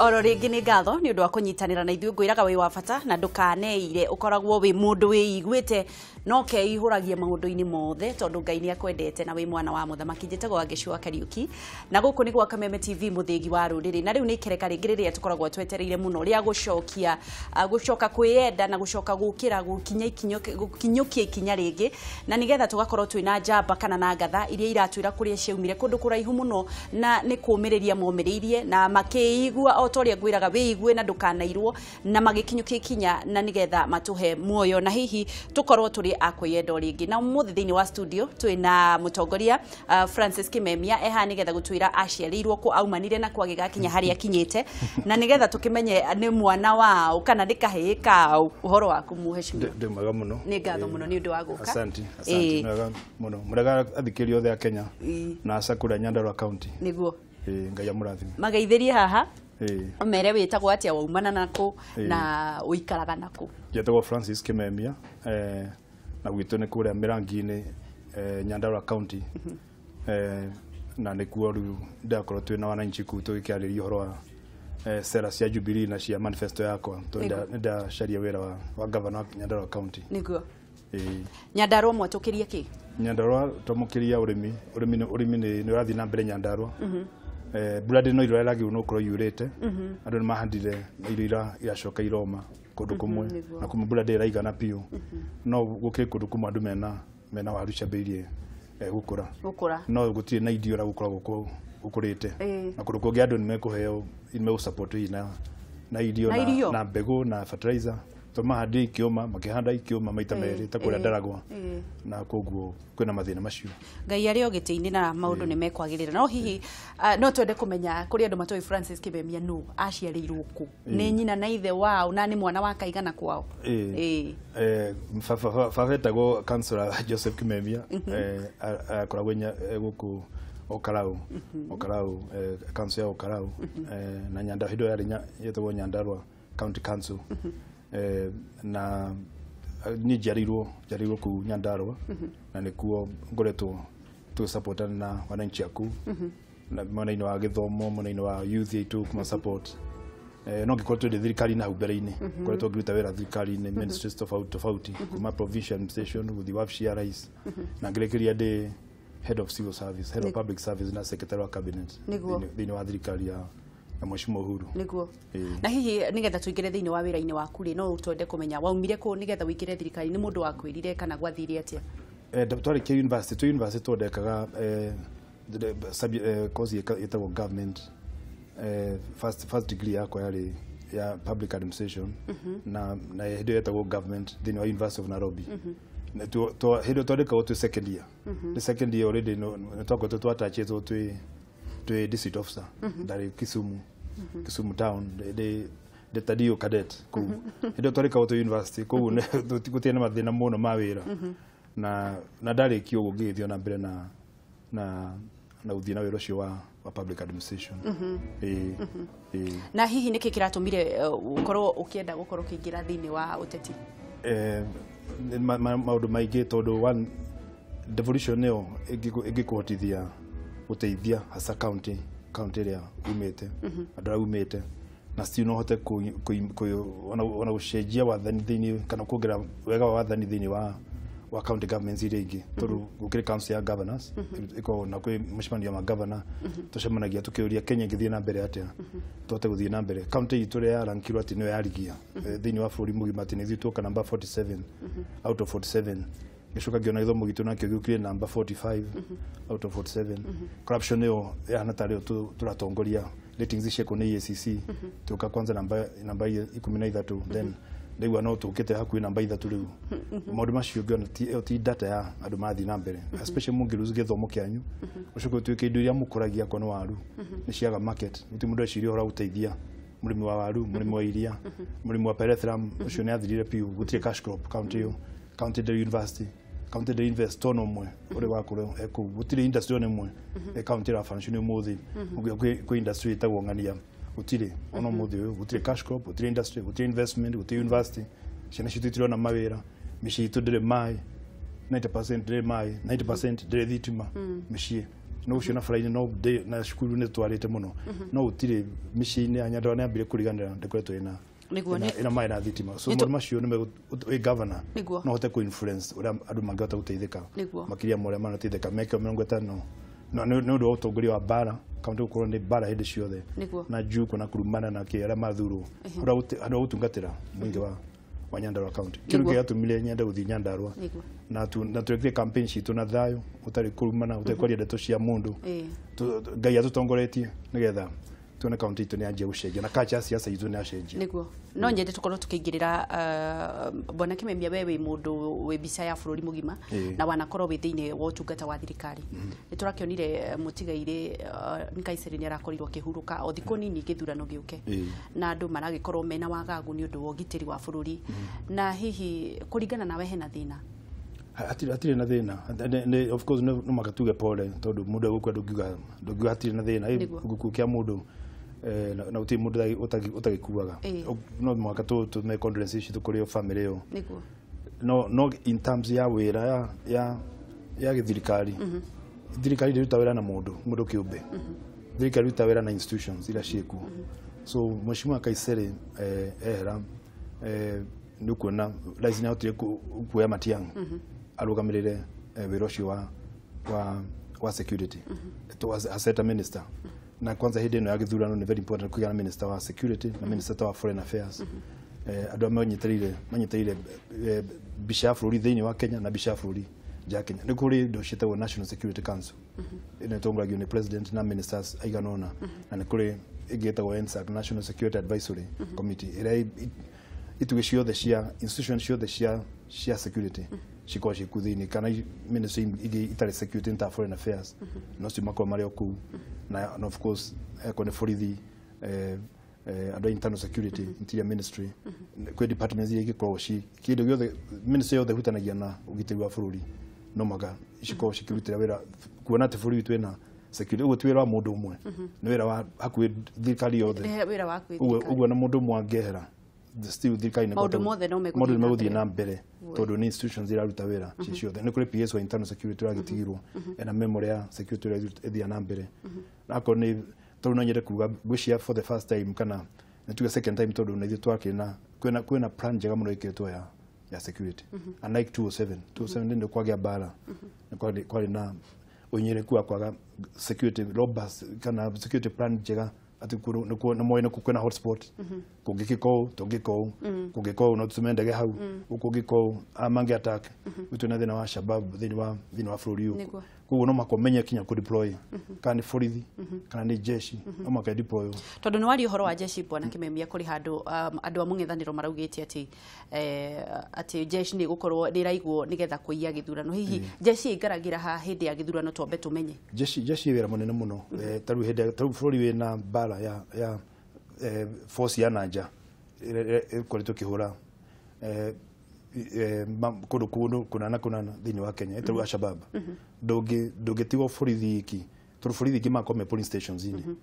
Oro rĩngĩ nĩ ngatho nĩ ũndũ wa kũnyitanĩra na ithuĩ. Ngwĩraga wĩ wa bata na ndũkaneire, ũkoragwo wĩ mũndũ wĩiguĩte no keihũragia maũndũ-inĩ mothe, tondũ Ngai nĩ akwendete na wĩ mwana wa mũthamaki. Njĩtagwo Wangeci wa Kariuki na gũkũ nĩ gwa Kameme TV, mũthĩgi wa rũrĩrĩ. Na rĩu nĩ ikereka rĩngĩ rĩrĩa tũkoragwo twetereire mũno rĩa gũcokia gũcoka kwĩyenda na gũcoka gũkĩra gũkinya gũkinyũkia ikinya rĩngĩ, na nĩgetha tũgakorwo twĩna njamba kana na ngatha iria iratwĩra kũrĩa ciaumire kũndũ kũraihu mũno, na nĩ kũmĩrĩria momĩrĩirie na makĩigua o ta ũrĩa ngwĩraga wĩigue na ndũkanairwo, na magĩkinyũkia ikinya na nĩgetha matũhe muoyo na hihi tũkorwo tũrĩ a kwĩyenda o rĩngĩ. Na ũmũthĩ thĩinĩ wa studio twĩna mũtongoria Francis Kimemia eha nĩgetha gũtwĩra aciarĩirwo kũ, aumanire na kwa gĩgakinya harĩa akinyĩte, na nĩgetha tũkĩmenye nĩ mwana wao kana nĩ kahĩĩ kao. Ũhoro waku, mũheshimiwa? Ndĩ mwega mũno. Nĩ ngatho mũno nĩ ũndũ wa gũka. Asante, asante. Mwega mũno. Mũrega athikĩrĩria othe a Kenya na aca kũrĩa Nyandarua County. Nĩguo. Ngai amũrathime. Mageithĩrie haha, ũmere wĩtagwo atĩa, waumana nakũ na ũikaraga nakũ. Njĩtagwo Francis Kimemia, na gwitũ nĩ kũrĩa Mĩrangi-inĩ, Nyandarua County. Na nĩkuo rĩu ndakorwo twĩna wananchi kũu tũgĩkĩarĩria ũhoro wa sera cia Jubilee na cia manifesto yakwa, tondũ nĩ ndacaria wĩra wa governor wa Nyandarua County. Nĩguo. Nyandarua mwatũkĩrie kĩ? Nyandarua twamũkĩria ũrĩmi. Ũrĩmi nĩ ũrathiĩ na mbere Nyandarua. Mbura ndĩ no irio ĩragĩrĩirwo nĩ gũkorwo yurĩte. Andũ nĩ mahandire irio iracoka iroma kũndũ kũmwe, na kũmwe mbura ndĩ ĩraigana biũ, no gũkĩrĩ kũndũ kũmwe andũ mena waru ciambĩrĩirie gũkũra. Gũkũra. No gũtirĩ na irio ũrĩa gũkoragwo gũkũrĩte, na kũndũ kũngĩ andũ nĩ mekũheo, nĩ megũsupport hihi na irio na mbegũ na fertilizer, to mahandire ikĩũma, makĩhanda ikĩũma maita merĩ ta kũrĩa Ndaragwa, na koguo kwĩna mathĩna macio. Ngai arĩ o gĩtĩ-inĩ na maũndũ nĩ mekwagĩrĩra. No hihi no twende kũmenya kũrĩ andũ matoĩ Francis Kimemia nũ, aciarĩirwo kũ, nĩ nyina na ithe wao, na nĩ mwana wa kaigana kwao? Baba etagwo Councillor Joseph Kimemia, akoragwo gũkũ Okarau, Okarau, council ya Okarau, na Nyandarua hĩndĩ ĩyo yarĩ yetagwo Nyandarua County Council. Na niĩ njiarĩirwo kũu Nyandarua, na nĩkuo ngoretwo tũgĩsupportana na wananchi aku na mwena-inĩ wa gĩthomo, mwena-inĩ wa youth itũ kuma support. No ngĩkorwo twĩ thirikari-inĩ hau mbere-inĩ, ngoretwo ngĩruta wĩra thirikari-inĩ ministries tofauti tofauti, kuma provincial administration gũthiĩ wabici ya rais, na ngĩrĩkĩria ndĩ head of civil service, head of public service na secretary wa cabinet thĩinĩ wa thirikari ya Mheshimiwa Uhuru. Nĩguo. Na hihi nĩgetha tũingĩre thĩinĩ wa wĩra-inĩ waku rĩ, no twende kũmenya waumire kũ nĩgetha ũingĩre thirikari? Nĩ mũndũ wakwĩrire kana gwathire atĩa? Twarĩkia university, twĩ university twandekaga course ĩtagwo government. First degree yakwa yarĩ ya public administration, na hĩndĩ ĩyo yetagwo government thĩinĩ wa University of Nairobi. Hĩndĩ ĩyo twandĩkagwo twĩ second year, the second year already nĩ twakoretwo twatachĩtwo twĩ district officer. Ndarĩ Kisumu, Kisumu town, ndĩ ta DO cadet kũu hĩndĩ ĩyo twarĩkagwo twĩ university. Koguo gũtirĩ na mathĩna mũno ma wĩra, na ndarĩkia ũguo ngĩgĩthiĩ na mbere na gũthiĩ na wĩra ũcio wa public administration. Ĩĩ. Na hihi nĩkĩ kĩratũmire ũkorwo ũkĩenda gũkorwo ũkĩingĩra thĩinĩ wa ũteti? Maũndũ maingĩ, tondũ one, devolution nĩyo ĩngĩkũhotithia gũteithia hasa county ĩrĩa umĩte, andũ arĩa umĩte, na still no hote ona gũcenjia wathani thĩinĩ kana kuongerera wega wa wathani thĩinĩ wa county governments iria ingĩ, tondũ gũkĩrĩ council ya governors ĩkoragwo na kwĩ mũcemanio wa governor tũcemanagia tũkĩũria Kenya ĩngĩthiĩ na mbere atĩa, tũhote gũthiĩ na mbere. County itũ ĩrĩa yarankirwo atĩ nĩyo yarigia thĩinĩ wa bũrũri mũgima, atĩ nĩ ithuĩ tuoka number 47 out of 47. Gĩcoka ngĩona gĩthomo gitũ nakĩo gĩũkire number 45 out of 47. Corruption nĩyo ĩhana tarĩyo tũratongoria ratings ciekwo nĩ EACC, tuka kwanza namba 13, then ndaigua no tũkĩte hakuhĩ namba 3 rĩu. Maũndũ macio ngĩona ĩyo ti data ya andũ marathiĩ na mbere, especially mũngĩruzu gĩthomo kĩanyu, ũcoke ũtuĩke indo iria mũkũragia akorwo nĩ waru nĩ ciaga market, gũtirĩ mũndũ eciria ũhoro wa gũteithia mũrĩmi wa waru, mũrĩmi wa iria, mũrĩmi wa pyrethrum ũcio nĩ athirire biũ. Gũtirĩ cash crop county ĩyo, county ndĩrĩ university, county ndĩrĩ invest ona ũmwe ũrĩ wakorwo kũu, gũtirĩ industry ona ĩmwe county ĩra function ũmũthĩ. Kwĩ industry ĩtagwo ng'ania, gũtirĩ ona ũmũthĩ ũyũ. Gũtirĩ cash crop, gũtirĩ industry, gũtirĩ investment, gũtirĩ university, ciana citũ itirona mawĩra, mĩciĩ itũ ndĩrĩ maĩ, 90% ndĩrĩ maĩ, 90% ndĩrĩ thitima mĩciĩ. No ucio na bara-inĩ no na cukuru nĩ twarĩte mũno, no gũtirĩ mĩciĩ-inĩ ya Nyandarua nĩ ambire kũriganĩra ndĩkoretwo ĩna ĩna maĩ na thitima. So maũndũ macio nĩ wĩ governor no hote kũ influence ũrĩa andũ mangĩhota gũteithĩka makĩria ma ũrĩa manateithĩka mĩaka 50 no nĩ ũndũ wa ũtongoria wa bara kaunti gũkorwo nĩ bara hĩndĩ ciothe na juu kuna kurumana na kĩ arĩa mathurwo andũ a gũtungatĩra mũingĩ wa Nyandarua county. Kĩndũ gĩatũmire nyende gũthiĩ Nyandarua na twekire campaign citũ na thayũ ũtarĩ kũrumana ũtarĩ kwaria ndeto cia mũndũ. Ngai atũtongoretie nĩgetha tuone kaunti itũ nĩ yanjia gũcenjia na culture ya siasa itũ nĩ yacenjia. Nĩguo no nyende tũkorwo tũkĩingĩrĩra Bwana Kimemia, we wĩ mũndũ wĩ mbica ya bũrũri mũgima na wanakorwo wĩ thĩinĩ wa ũtungata wa thirikari. Nĩ tũrakĩonire mũtigairĩ Nkaiseri nĩ arakorirwo akĩhurũka o thikũ nini gĩthurano gĩũke na andũ maragĩkorwo mena wagagu nĩ ũndũ wa ũgitĩri wa bũrũri, na hihi kũringana nawe hena thĩna? Hatirĩ na thĩna. Of course no makatuge pole tondũ mũndũ egũkua ndũngiuga hatirĩ na thĩna. Gĩkuũ kĩa mũndũ na gũtirĩ mũndũ ũtagĩkuaga, no mũhaka tũme condolences citũ kũrĩ family ĩyo. No in terms ya wĩra ya gĩthirikari, thirikari ndĩruta wĩra na mũndũ kĩũmbe, thirikari ĩruta wĩra na institutions iria ciĩkuo. So Mheshimiwa Kaiseri ehera nĩ ũkuona rais nĩ ahotire kuoya Matiang'i arũgamĩrĩre wĩra ũcio wa security as a minister. Na kwanza hĩndĩ ĩno ya gĩthurano nĩ very important kũgĩa na minister wa security na minister wa foreign affairs, andũ arĩa manyitĩrĩire mbica ya bũrũri thĩinĩ wa Kenya na mbica ya bũrũri nja ya Kenya. Nĩ kũrĩ indo ciĩtagwo National Security Council ĩno ĩtongoragio nĩ president na ministers aigana ũna, na nĩ kũrĩ ĩngĩ ĩtagwo NSAC, National Security Advisory Committee, ĩrĩa itugĩ ciothe cia institution ciothe cia security cikoragwo ciĩ kũu thĩinĩ, kana ministry ingĩ itarĩ security ta foreign affairs no cio makorwo marĩ o kũu, na of course akorwo nĩ borithi, andũ a internal security, interior ministry, kwĩ departments iria ingĩkorwo ci kĩndũ gĩothe ministry yothe ĩhutanagia na ũgitĩri wa bũrũri no maka cikorwo cikĩrutĩra wĩra kuona atĩ bũrũri witũ wĩna security. Ũguo ti wĩra wa mũndũ ũmwe, nĩ wĩra wa hakuhĩ thirikari yothe. Ũguo na mũndũ ũmwe angĩehera still thirikari nĩ maũndũ mothe no megũthiĩ na mbere tondũ nĩ institutions iraruta wĩra ci ciothe. Nĩ kũrĩ PS wa internal security ũragĩtigirwo ena memory ya security ĩrĩa ĩthiaga na mbere. Akorwo nĩ tondũ no nyende kuga ngwĩciria for the first time kana nĩ tuge second time tondũ na ithuĩ twakĩrĩ na kwĩna plan njega mũno ĩkĩrĩtwo ya security, unlike 2007 nĩ kwagĩa mbara, nĩ kwarĩ na ũnyereku wa kwaga security robust kana security plan njega atĩ nĩ moĩ nĩ kwĩna hotspot, kũngĩkĩka ũũ tũngĩka ũũ, kũngĩka ũũ no tũtũme ndege hau, kũngĩka ũũ aya mangĩ attack. Gwitũ na thĩna wa Shabab thĩinĩ wa bũrũri ũyũ, koguo no mũhaka ũmenye kinya kũ deploy kana nĩ borithi kana nĩ jeshi, no mũhaka deploy. Tondũ nĩ waria ũhoro wa jeshi Bwana Kimemia, kũrĩ handũ andũ a mũng'ethanĩro maraugĩte atĩ atĩ jeshi nĩ ĩgũkorwo nĩ ĩraigwo nĩgetha kũiya gĩthurano. Hihi jeshi ĩngaragĩra ha hĩndĩ ya gĩthurano twambe tũmenye? Jeshi wĩra mũnene mũno, tarĩu hĩndĩ tarĩu bũrũri wĩna mbara ya force ya nanja ĩkoretwo ĩkĩhũra kũndũ kũndũ kũnana kũnana thĩinĩ wa Kenya ĩtagwo Al-Shabaab. Ndũngĩtigwo borithi iki tondũ borithi ingĩ magakorwo me polling stations inĩ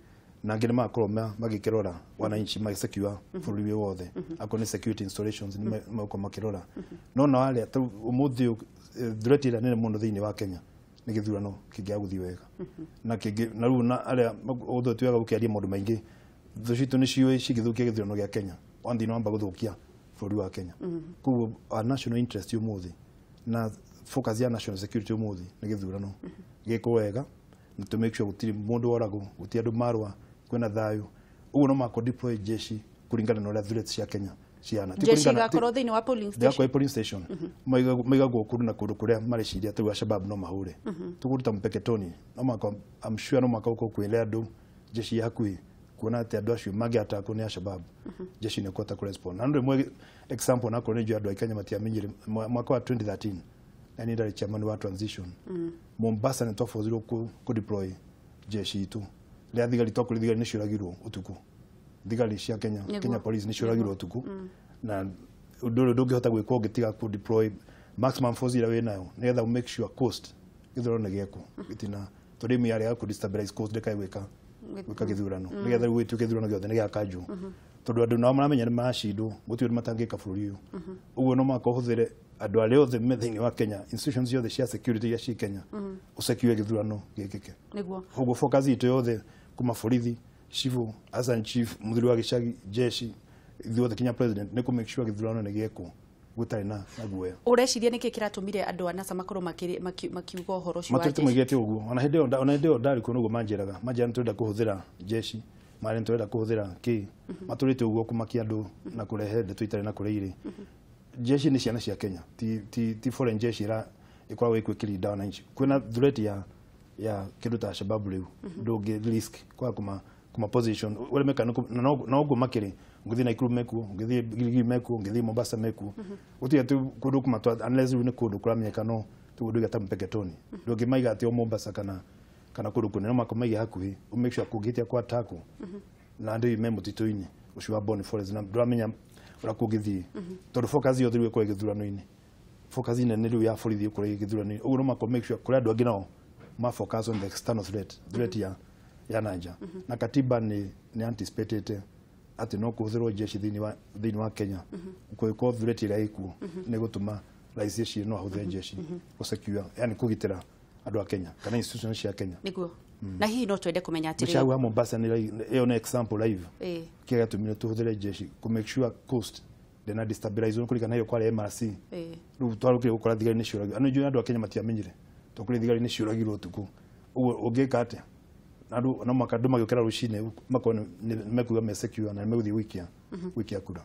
na angĩ nĩ magakorwo magĩkĩrora wananchi magĩsecure bũrũri wĩ wothe, akorwo nĩ security installations nĩ magakorwo makĩrora. No na arĩa tarĩu ũmũthĩ threat ĩrĩa nene mũno thĩinĩ wa Kenya nĩ gĩthurano kĩngĩaga gũthiĩ wega na kĩngĩ na rĩu na arĩa ũthũ ti wega gũkĩaria maũndũ maingĩ, thũ citũ nĩ ciũĩ cingĩthũkia gĩthurano gĩa Kenya one thing wamba gũthũkia bũrũri wa Kenya. Koguo our national interest ũmũthĩ na focus ya national security ũmũthĩ nĩ gĩthurano gĩkwo wega na to make sure gũtirĩ mũndũ woragwo, gũtirĩ andũ marũa, kwĩna thayũ. Ũguo no mũhaka deploy jeshi kũringana na ũrĩa threats cia Kenya ciana. Jeshi igakorwo thĩinĩ wa polling station, igakorwo polling station maigagwo kũndũ na kũndũ kũrĩa mareciria atĩ Al-Shabaab no mahũre. Tũkũruta Mpeketoni, no mũhaka, I'm sure no mũhaka ũkorwo kwĩna andũ jeshi hakuhĩ kuona atĩ andũ acio mangĩatakwo nĩ Al-Shabaab jeshi nĩ ĩkũhota kũrespond. Na nĩ rĩmwe example nakorwo nĩ njũĩ andũ a Kenya matiamenyire mwaka wa 2013 na niĩ ndarĩ chairman wa transition Mombasa nĩ twabozirwo kũ deploy jeshi itũ rĩrĩa thigari twakorire thigari nĩ ciũragirwo ũtukũ, thigari cia Kenya Kenya police nĩ ciũragirwo ũtukũ, na ũndũ ũrĩa ndũngĩhota gwĩkwo ũngĩtiga kũ deploy maximum force ĩrĩa wĩnayo nĩgetha make sure coast gĩthurano nĩ gĩekwo gĩtina tondũ ĩmwe yarĩ ya kũ destabilize coast ndĩkae gwĩka gĩthurano nĩgetha rĩu gĩtuĩke gĩthurano gĩothe nĩ gĩa kanjũ, tondũ andũ nao maramenya nĩ maracindwo gũtirĩ ũndũ matangĩka bũrũri ũyũ. Ũguo no mũhaka ũhũthĩre andũ arĩa othe me thĩinĩ wa Kenya, institutions ciothe cia security iria ci Kenya, ũsecure gĩthurano gĩkĩke. Nĩguo. Koguo focus itũ yothe kuma borithi, chifu, assistant chief, mũthuri wa gĩcagi, jeshi, ithuothe kinya president, nĩ kũ make sure gĩthurano nĩ gĩekwo gũtarĩ na guoya. Ũreciria nĩkĩ kĩratũmire andũ a NASA makorwo makiuga ũhoro ũcio wa matũrĩte jeshi? Moigĩte ũguo ona hĩndĩ ĩyo, ona hĩndĩ ĩyo ndarĩ kuo nĩguo manjĩraga, manjĩra nĩ tũrenda kũhũthĩra jeshi, marĩ nĩ tũrenda kũhũthĩra kĩ, matũrĩte ũguo kũmakia andũ na kũrehe ndeto itarĩ na kũrĩa irĩ. Jeshi nĩ ciana cia Kenya, ti foreign jeshi ĩra ĩkoragwo ĩkuo ĩkĩrinda wananchi. Kwĩna threat ya kĩndũ ta Shabaab rĩu, ndũngĩ risk kwaga kuma position ũrĩa meka na no ũguo makĩrĩ. Ũngĩthiĩ Nakuru mekuo, ũngĩthiĩ Gilgil mekuo, ũngĩthiĩ Mombasa mekuo, gũtirĩ atĩ kũndũ kũmatwa unless rĩu nĩ kũndũ kũramenyeka, no tũgũndũ ta Mpeketoni ndũngĩmaiga atĩ o Mombasa kana kũndũ kũnene, no makũmaige hakuhĩ ũ make sure kũngĩhĩtia kwa attack na andũ me mũtitũ-inĩ ũcio wa Boni Forest na ndũramenya ũrĩa kũngĩthiĩ, tondũ focus yothe rĩu ĩkorwo gĩthurano-inĩ, focus nene rĩu ya borithi ĩkorwo gĩthurano-inĩ. Ũguo no mako make sure kũrĩ andũ angĩ nao ma focus on the external threat ya nanja, na katiba nĩ anticipatĩte atĩ no kũhũthĩrwo jeshi thĩinĩ wa Kenya kũngĩkorwo threat ĩrĩa ĩkuo nĩ gũtũma rais ecirie no ahũthĩre jeshi gũsecure, yani kũgitĩra andũ a Kenya kana institutions cia Kenya. Nĩguo. Na hihi no twende kũmenya atĩrĩrĩ, Mĩcau wa Mombasa nĩ ĩyo nĩ example live kĩrĩa gĩatũmire tũhũthĩre jeshi kũ make sure coast ndĩna destabilize kũringana na ĩyo kwarĩ MRC. Rĩu twarũkire gũkora thigari nĩ ciũragirwo, andũ andũ a Kenya matiamenyire tondũ kũrĩ thigari nĩ ciũragirwo ũtukũ. Ũguo ũngĩka atĩa? Na andũ no mũhaka andũ magĩũkĩra rũcinĩ makorwo nĩ mekuga me secure na nĩ megũthiĩ gũikia kura.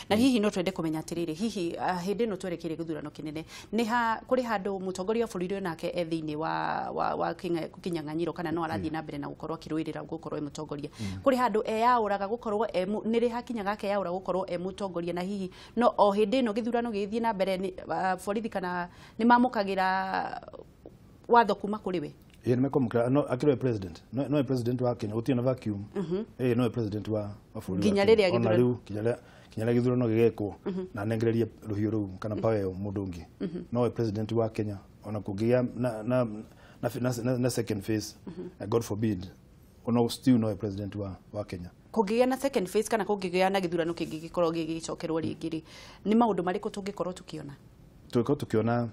Na hihi no twende kũmenya atĩrĩrĩ, hihi hĩndĩ ĩno twerekeire gĩthurano kĩnene, nĩ ha kũrĩ handũ mũtongoria wa bũrũri nake e thĩinĩ wa kĩnyang'anyĩro kana no arathiĩ na mbere na gũkorwo akĩrũĩrĩra gũkorwo e mũtongoria, kũrĩ handũ eyaũraga gũkorwo e nĩ rĩ hakinyaga akeyaũra gũkorwo e mũtongoria? Na hihi no o hĩndĩ ĩno gĩthurano gĩgĩthiĩ na mbere nĩ borithi kana nĩ mamũkagĩra watho kuma kũrĩ we? Ĩĩ, nĩmekwamũkĩra. No akĩrĩ we president, no we president wa Kenya, gũtirĩ na vacuum. Ĩĩ, no we president wa bũrũri wa Nginya Kenya. rĩrĩa Ona gĩthurano- rĩu kinya rĩrĩa gĩthurano gĩgekwo na anengererie rũhiũ rũu kana power ĩyo mũndũ ũngĩ, no we president wa Kenya. Ona kũngĩgĩa na second phase, God forbid, ono still no we president wa Kenya. Kũngĩgĩa na second phase kana kũngĩgĩa na gĩthurano kĩngĩ gĩkorwo gĩgĩcokerwo rĩngĩ rĩ, nĩ maũndũ marĩkũ tũngĩkorwo tũkĩona? Tũgĩkorwo tũkĩona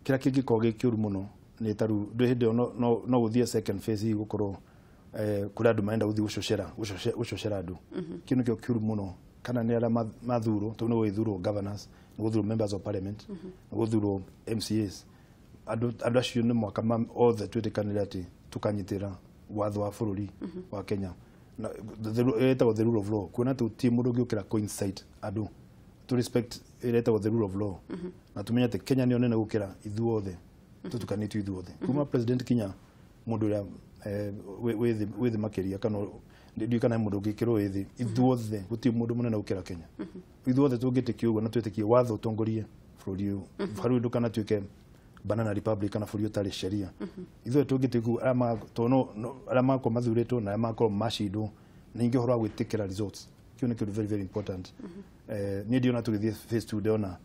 kĩrĩa kĩngĩkorwo gĩ kĩũru mũno nĩ ta rĩu ndĩ hĩndĩ ĩyo no gũthiĩ second phase, hihi gũkorwo kũrĩ andũ marenda gũthiĩ gũcocera andũ. Kĩu nĩkĩo kĩũru mũno, kana nĩ arĩa mathurwo, tondũ nĩ gũgĩthurwo governors, nĩ gũthurwo members of parliament, nĩ gũthurwo MCAs. Andũ acio nĩ mwaka othe twĩtĩkanĩre atĩ tũkanyitĩra watho wa bũrũri wa Kenya na ĩtagwo the rule of law, kuona atĩ gũtirĩ mũndũ ũngĩũkĩra coincide andũ to respect ĩrĩa ĩtagwo the rule of law, na tumenye atĩ Kenya nĩyo nene gũkĩra ithuothe tũtukanĩtio ithuothe, kuma president kinya mũndũ ũrĩa wĩ thĩ makĩria, kana ndiũĩ kana he mũndũ ũngĩkĩrwo wĩ thĩ. Ithuothe gũtirĩ mũndũ mũnene gũkĩra Kenya. Ithuothe tũngĩtĩkia ũguo na twĩtĩkie watho ũtongorie bũrũri ũyũ, bũrũri ndũkanatuĩke banana republic kana bũrũri ũtarĩ sheria. Ithuothe tũngĩtĩkia ũguo, arĩa tondũ arĩa magakorwo mathurĩtwo na arĩa magakorwo macindwo, ningĩ ũhoro wa gwĩtĩkĩra results, kĩu nĩ kĩndũ very very important. Niĩ ndiona tũgĩthiĩ phase 2, ndĩrona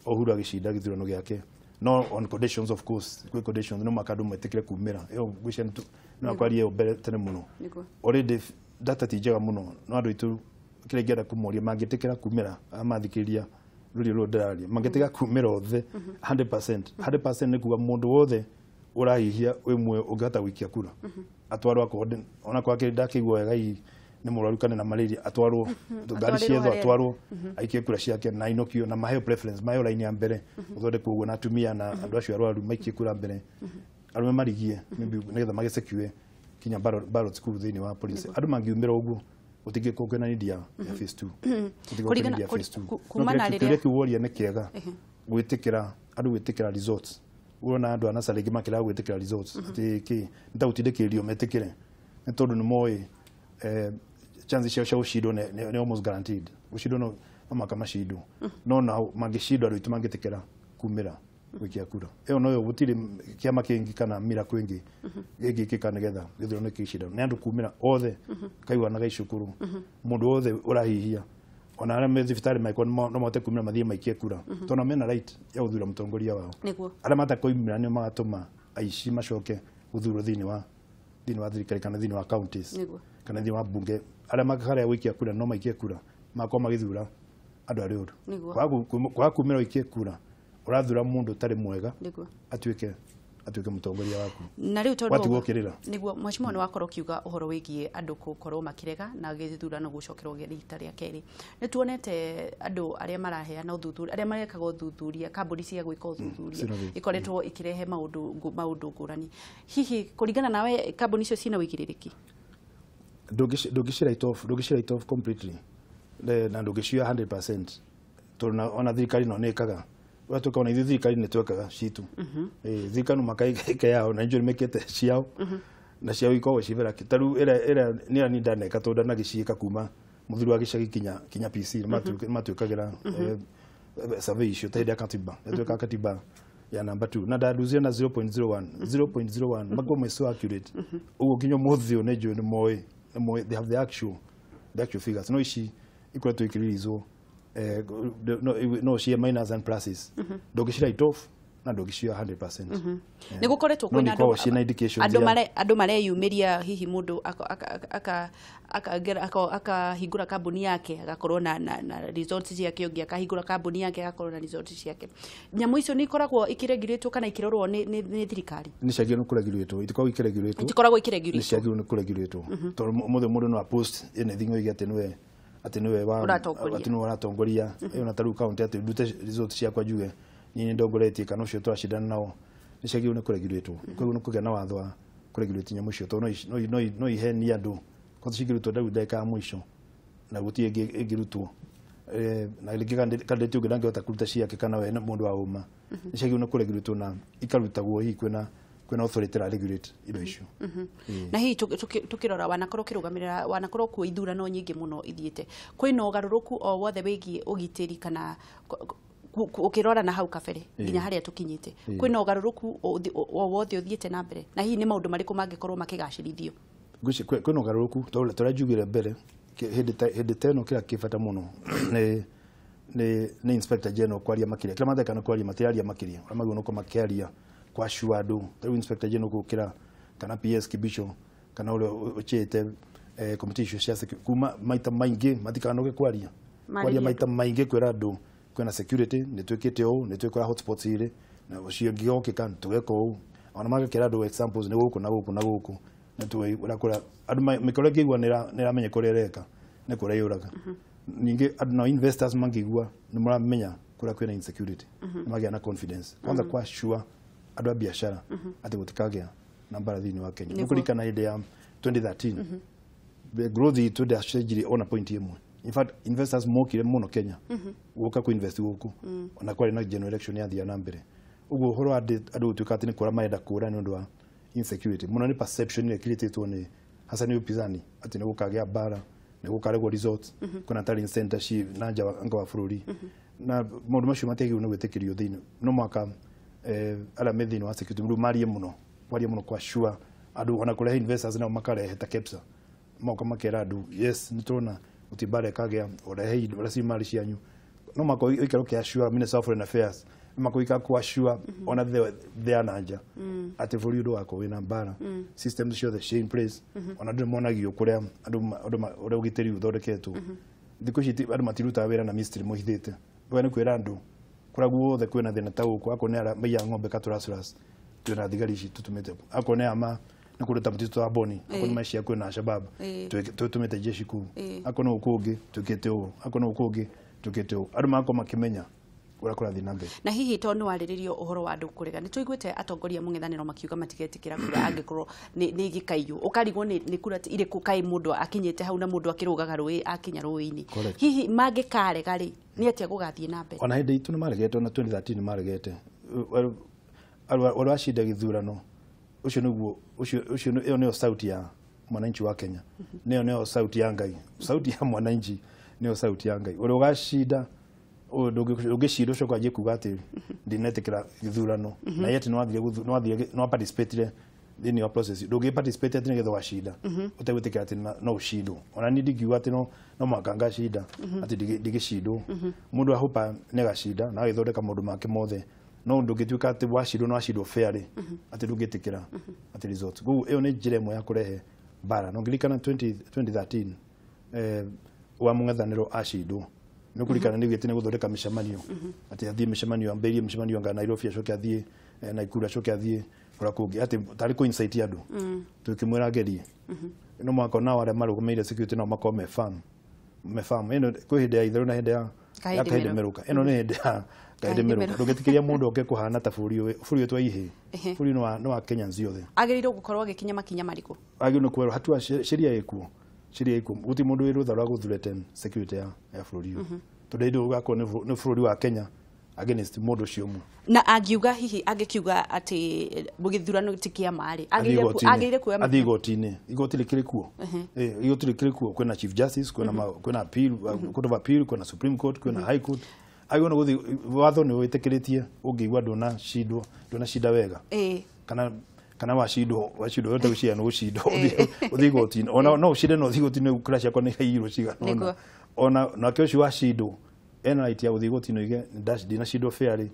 Uhuru agĩcinda gĩthurano gĩake, no on conditions, of course, kwĩ conditions, no mũhaka andũ metĩkĩre kumĩra. Ĩyo ngwĩciria no akwaria ĩyo mbere tene mũno. Already data ti njega mũno, no andũ aitũ kĩrĩa ingĩenda kũmoria, mangĩtĩkĩra kumĩra, arĩa mathikĩrĩria rũrĩ rũrũ ndĩraria, mangĩtĩkĩra kumĩra othe 100%, 100% nĩ kuga mũndũ wothe ũrahihia wĩ muoyo ũngĩhota gũikia kura atwarwo, akorwo onakorwo akĩrĩ ndakĩigua wega, hihi nĩ mũrwaru kana na malaria, atwarwo ngari Atwarĩrwo ciethwo, harĩa- atwarwo aikie kura ciake na ainũkio na maheo preference, maheo line ya mbere, gũthondekwo ũguo na atumia na andũ acio arwaru maikie kura mbere, arũme marigie maybe nĩgetha magĩsecure kinya ballots kũu thĩinĩ wa police. Andũ mangiumĩra ũguo, gũtingĩkorwo kwĩna need ya phase 2, gũtingĩkorwo kwĩna need ya phase 2. Kuma na No rĩrĩa- kĩrĩa kĩu woria nĩ kĩega, gwĩtĩkĩra andũ gwĩtĩkĩra results. Ũrona andũ a NASA rĩngĩ makĩrega gwĩtĩkĩra results, atĩ kĩ nĩ ta gũtindĩkĩrĩrio metĩkĩre, nĩ tondũ nĩ moĩ chance ciao cia gũcindwo nĩ almost guaranteed. Gũcindwo no mũhaka macindwo, no nao mangĩcindwo, andũ aitũ mangĩtĩkĩra kumĩra gũikia kura ĩyo, noyo gũtirĩ kĩama kĩngĩ kana miracle ĩngĩ ĩngĩkĩka nĩgetha gĩthurano gĩcindano. Nĩ andũ kumĩra othe kaigua icukuru, mũndũ wothe ũrahihia, ona arĩa me thibitarĩ mangĩkorwo no mahote kumĩra mathiĩ maikie kura, tondũ nao mena right ya gũthura mũtongoria wao. Arĩa matakoimĩra nĩo magatũma aici macoke gũthurwo thĩinĩ wa thirikari kana thĩinĩ wa counties kana thĩinĩ wa bunge. Arĩa makarega gũikia kura no maikie kura, magakorwo magĩthura andũ arĩa ũru. Kwaga kumĩra ũikie kura, Ũrathura mũndũ ũtarĩ mwega Nĩguo. atuĩke mũtongoria waku. Na rĩu tondũ Watigwo kĩrĩra. Nĩguo, mheshimiwa, nĩ wakorwo ũkiuga ũhoro wĩgiĩ andũ gũkorwo makĩrega na gĩthurano gũcokerwo rita rĩa kerĩ. Nĩ tuonete andũ arĩa maraheana ũthuthuria, arĩa marekaga ũthuthuria, kambuni cia gwĩka ũthuthuria Survey. ikoretwo ikĩrehe maũndũ ngũrani. Hihi kũringana nawe kambuni icio ciĩna ũigĩrĩrĩki? Ndũngĩci write off completely, na ndũngĩcioya 100%, tondũ ona thirikari no nĩ ĩkaga ũrĩa twĩkaga, ona ithuĩ thirikari nĩ twekaga citũ. Thirikari no maka ĩke yao, na njũĩ nĩmekĩte ciao na ciao ikoragwo ci vera. Ta rĩu ĩrĩa nĩ niĩ ndaneka, tondũ ndanagĩciĩka kuma mũthuri wa gĩcagi kinya PC nĩ matuĩkagĩra survey icio ta hĩndĩ ya katiba, yatuĩka katiba ya number 2 na ndanduzia na 0.01 0.01, makorwo me so accurate ũguo nginya ũmũthĩ ũyũ nĩ njũĩ nĩ moĩ they have the actual figures. No ici ikoretwo ikĩreleaswo, no cie minus and pluses, ndũngĩci write off na ndũngĩcioya 100%. Nĩ gũkoretwo No kwĩna nĩ ikoragwo ciĩna indications andũ andũ mareyumĩria, hihi mũndũ akahingũra kambuni yake agakorwo na results ciake, ũngĩ akahingũra kambuni yake agakorwo na results ciake. Nyamũ icio nĩ ikoragwo ikĩregurĩtwo kana ikĩrorwo nĩ thirikari? Nĩ ciagĩrĩirwo nĩ kũregurĩtwo, itikoragwo ikĩregurĩtwo. Itikoragwo Nĩ ikĩregurĩtwo? ciagĩrĩirwo nĩ kũregurĩtwo, tondũ mũthĩ mũndũ no apost anything oige atĩ nĩwe wa Ũratongoria. Atĩ nĩwe ũratongoria. Ĩyo na ta rĩu county atĩ ndute results ciakwa njuge niĩ nĩ ndongoretie kana ũcio tũracindana nao, nĩ ciagĩrĩirwo nĩ kũregurĩtwo. Koguo nĩ kũgĩa na watho wa kũregurĩte nyamũ icio, tondũ no ihenie andũ. Kwanza cingĩrutwo rĩu ndagĩka ya mũico na gũtirĩ ĩngĩ ĩngĩrutwo, na rĩngĩ candidate ũngĩ ndangĩhota kũruta ciake kana we nĩ mũndũ wa ũma. Nĩ ciagĩrĩirwo nĩ kũregurĩtwo na ikarutagwo hihi kwĩna authority ĩra regulate indo icio. Na hihi tukirora wanakorwo ũkĩrũgamĩrĩra, wanakorwo kuo ithurano nyingĩ mũno ithiĩte, kwĩna ũgarũrũku o wothe wĩgiĩ ũgitĩri kana ũkĩrora na hau kabere nginya harĩa tũkinyĩte, kwĩna ũgarũrũku o wothe ũthiĩte na mbere, na hihi nĩ maũndũ marĩkũ mangĩkorwo makĩgacĩrithio? Kwĩna ũgarũrũku tondũ tũrĩa njugire mbere, hĩndĩ ta ĩno kĩrĩa kĩ bata mũno nĩ inspector general kwaria makĩria. Kĩrĩa matheka nĩ kwaria, matiraria makĩria ũrĩa magĩrĩirwo nĩ gũkorwo makĩaria kwa andũ. Ta rĩu inspector general gũkĩra kana PS Kibicho kana ũrĩa ũchĩte committee icio cia kuma maita maingĩ matikanoge kwaria Marĩrie. Kwaria maita maingĩ, kwĩra andũ kwĩna security, nĩ twĩkĩte ũũ, nĩ twĩkora hotspots irĩ na ũcio ngĩgokĩka tũgeka ũũ, ona magekĩra andũ examples nĩ gũkũ na gũkũ na gũkũ nĩ tũĩ ũrĩa kũrĩa andũ mĩkora ĩngĩigua nĩ ĩramenya kũrĩa ĩreka nĩ kũrĩa yũraga. Ningĩ andũ nao investors mangĩigua nĩ maramenya kũrĩa kwĩna insecurity, nĩ magĩa na confidence. Kwanza kwa sure andũ a biacara atĩ gũtikagĩa na mbara thĩinĩ wa Kenya. Nĩguo. Nĩ kũririkana hĩndĩ ya 2013 the growth itũ ndĩacenjirie ona point ĩmwe. In fact, investors mokire mũno Kenya gũka kũ invest gũkũ, ona kwarĩ na general election yathia na mbere ũguo. Ũhoro wa andũ gũtuĩka atĩ nĩ kũra marenda kũra nĩ ũndũ wa insecurity mũno nĩ perception ĩrĩa ĩkirĩtĩtwo nĩ hasa nĩ upinzani atĩ nĩ gũkagĩa mbara, nĩ gũkaregwo results, kwĩna tallying center ci na nja wa bũrũri, na maũndũ macio matiagĩrĩirwo nĩ gwĩtĩkĩrio thĩinĩ. No mwaka arĩa me thĩinĩ wa security rĩu marie mũno, kwaria mũno kwa sure andũ, ona kũrehe investors nao makarehe ta KEPSA, moka makera andũ, yes, nĩ tũrona gũtirĩ mbara ĩkagĩa, ũrehe indo rasilimali cianyu. No mwaka ũikare ũkĩassure Minister of Foreign Affairs, no mwaka ũikare kũassure ona thĩ ya na nja atĩ bũrũri ndũgakorwo wĩna mbara, systems ciothe ciĩ in place, ona andũ nĩmonagio kũrĩa andũ ũrĩa ũgitĩri ũthondeketwo. Thikũ ici andũ matirutaga wĩra na mystery mũhithĩte. We nĩ kwĩra andũ kũrĩa guothe kwĩna thĩna ta gũkũ, akorwo nĩ arĩa maiyaga ng'ombe Katurasuras, twĩna thigari ici tũtũmĩte, akorwo nĩ ama nĩ kũndũ ta mũtitũ wa Boni, akorwo nĩ maicia kwĩna Shabab, tũtũmĩte jeshi kũu, akorwo nĩ gũkũ ũngĩ twĩkĩte ũũ, akorwo nĩ gũkũ ũngĩ twĩkĩte ũũ, andũ magakorwo makĩmenya ũrĩa kũrathiĩ na mbere. Na hihi to nĩ warĩrĩrio ũhoro wa andũ kũrega, nĩ tũiguĩte atongoria mũng'ethanĩro makiuga matigetĩkĩra kura angĩkorwo nĩ igĩkaiywo, ũkarigwo nĩ kura irĩkũ kaĩ mũndũ akinyĩte hau na mũndũ akĩrũgaga rũĩ akinya rũĩ-inĩ. Correct. Hihi mangĩkarega rĩ, nĩ atĩa gũgathiĩ na mbere? Ona hĩndĩ itũ nĩ maregete, ona 2013 nĩ maregete. Ũrĩa wacinda gĩthurano ũcio nĩguo ũcio ĩyo nĩyo sauti ya mwananchi wa Kenya, nĩyo sauti ya Ngai, sauti ya mwananchi nĩyo sauti ya Ngai. Ũrĩa ũgacinda, ndũngĩcinda ũcoke wanjie kuga atĩ ndinetĩkĩra gĩthurano, na yet nĩwathire nĩ waparticipatire thĩinĩ wa process. Ndũngĩ participate atĩ nĩgetha ũgacinda ũtegwĩtĩkĩra atĩ no ũcindwo. Ona niĩ ndingiuga atĩ no mũhaka ngacinda atĩ ndigĩcindwo. Mũndũ ahopa nĩ agacinda na agĩthondeka maũndũ make mothe, no ndũngĩtuĩka atĩ wacindwo na wacindwo fairly atĩ ndũngĩtĩkĩra atĩ results. Koguo ĩyo nĩ njĩra ĩmwe ya kũrehe mbara. No ngĩririkana 2013 wa mũng'ethanĩro acindwo Nĩ kũririkana nĩ gĩtĩ nĩ gũthondeka mĩcemanio atĩ athiĩ mĩcemanio ambĩrĩrie mĩcemanio anga Nairobi acoke athiĩ Nakuru acoke athiĩ kũrĩa kũngĩ atĩ tarĩ kũ incite andũ. Tũkĩmwĩra agerie no mwaka nao arĩa marũgamĩrĩire security nao makorwo me firm ĩno kwĩ hĩndĩ ya itherũ na hĩndĩ ya Kahĩndĩ merũka. Ĩno nĩ hĩndĩ ya Kahĩndĩ merũka. Ndũngĩtĩkĩria mũndũ oke kũhana ta bũrũri ũyũ twa ihĩĩ. Bũrũri nĩ wa Kenyans othe. Agĩrĩirwo gũkorwo agĩkinya makinya marĩkũ? Agĩrĩirwo nĩ kwerwo hatua sheria ĩkuo. Sheria ĩkuo. Gũtirĩ mũndũ wĩ rũtha rwa gũ-threaten security ya bũrũri ũyũ. Tondũ hĩndĩ ĩyo ũgakorwo nĩ bũrũri wa Kenya against mũndũ ũcio ũmwe. Na angiuga hihi angĩkiuga atĩ gĩthurano ti kĩa ma rĩ, agĩrĩire kuoya athiĩ igoti-inĩ. Igoti rĩkĩrĩ kuo. Igoti rĩkĩrĩ kuo. Kwĩna Chief Justice, kwĩna appeal, Court of Appeal, kwĩna Supreme Court, kwĩna High Court. Agĩrĩirwo nĩ gũthiĩ watho nĩ wĩtĩkĩrĩtie ũngĩigua ndũnacinda wega. Kana wacindwo yote gũcinda nĩ gũcindwo ũthiĩ igoti-inĩ. Ona no ũcinde no ũthiĩ igoti-inĩ kura ciakwa nĩ iraiyirwo cigana ũna. Ona nake ũcio wacindwo ena right ya gũthiĩ igoti-inĩ oige ndinacindwo fairly.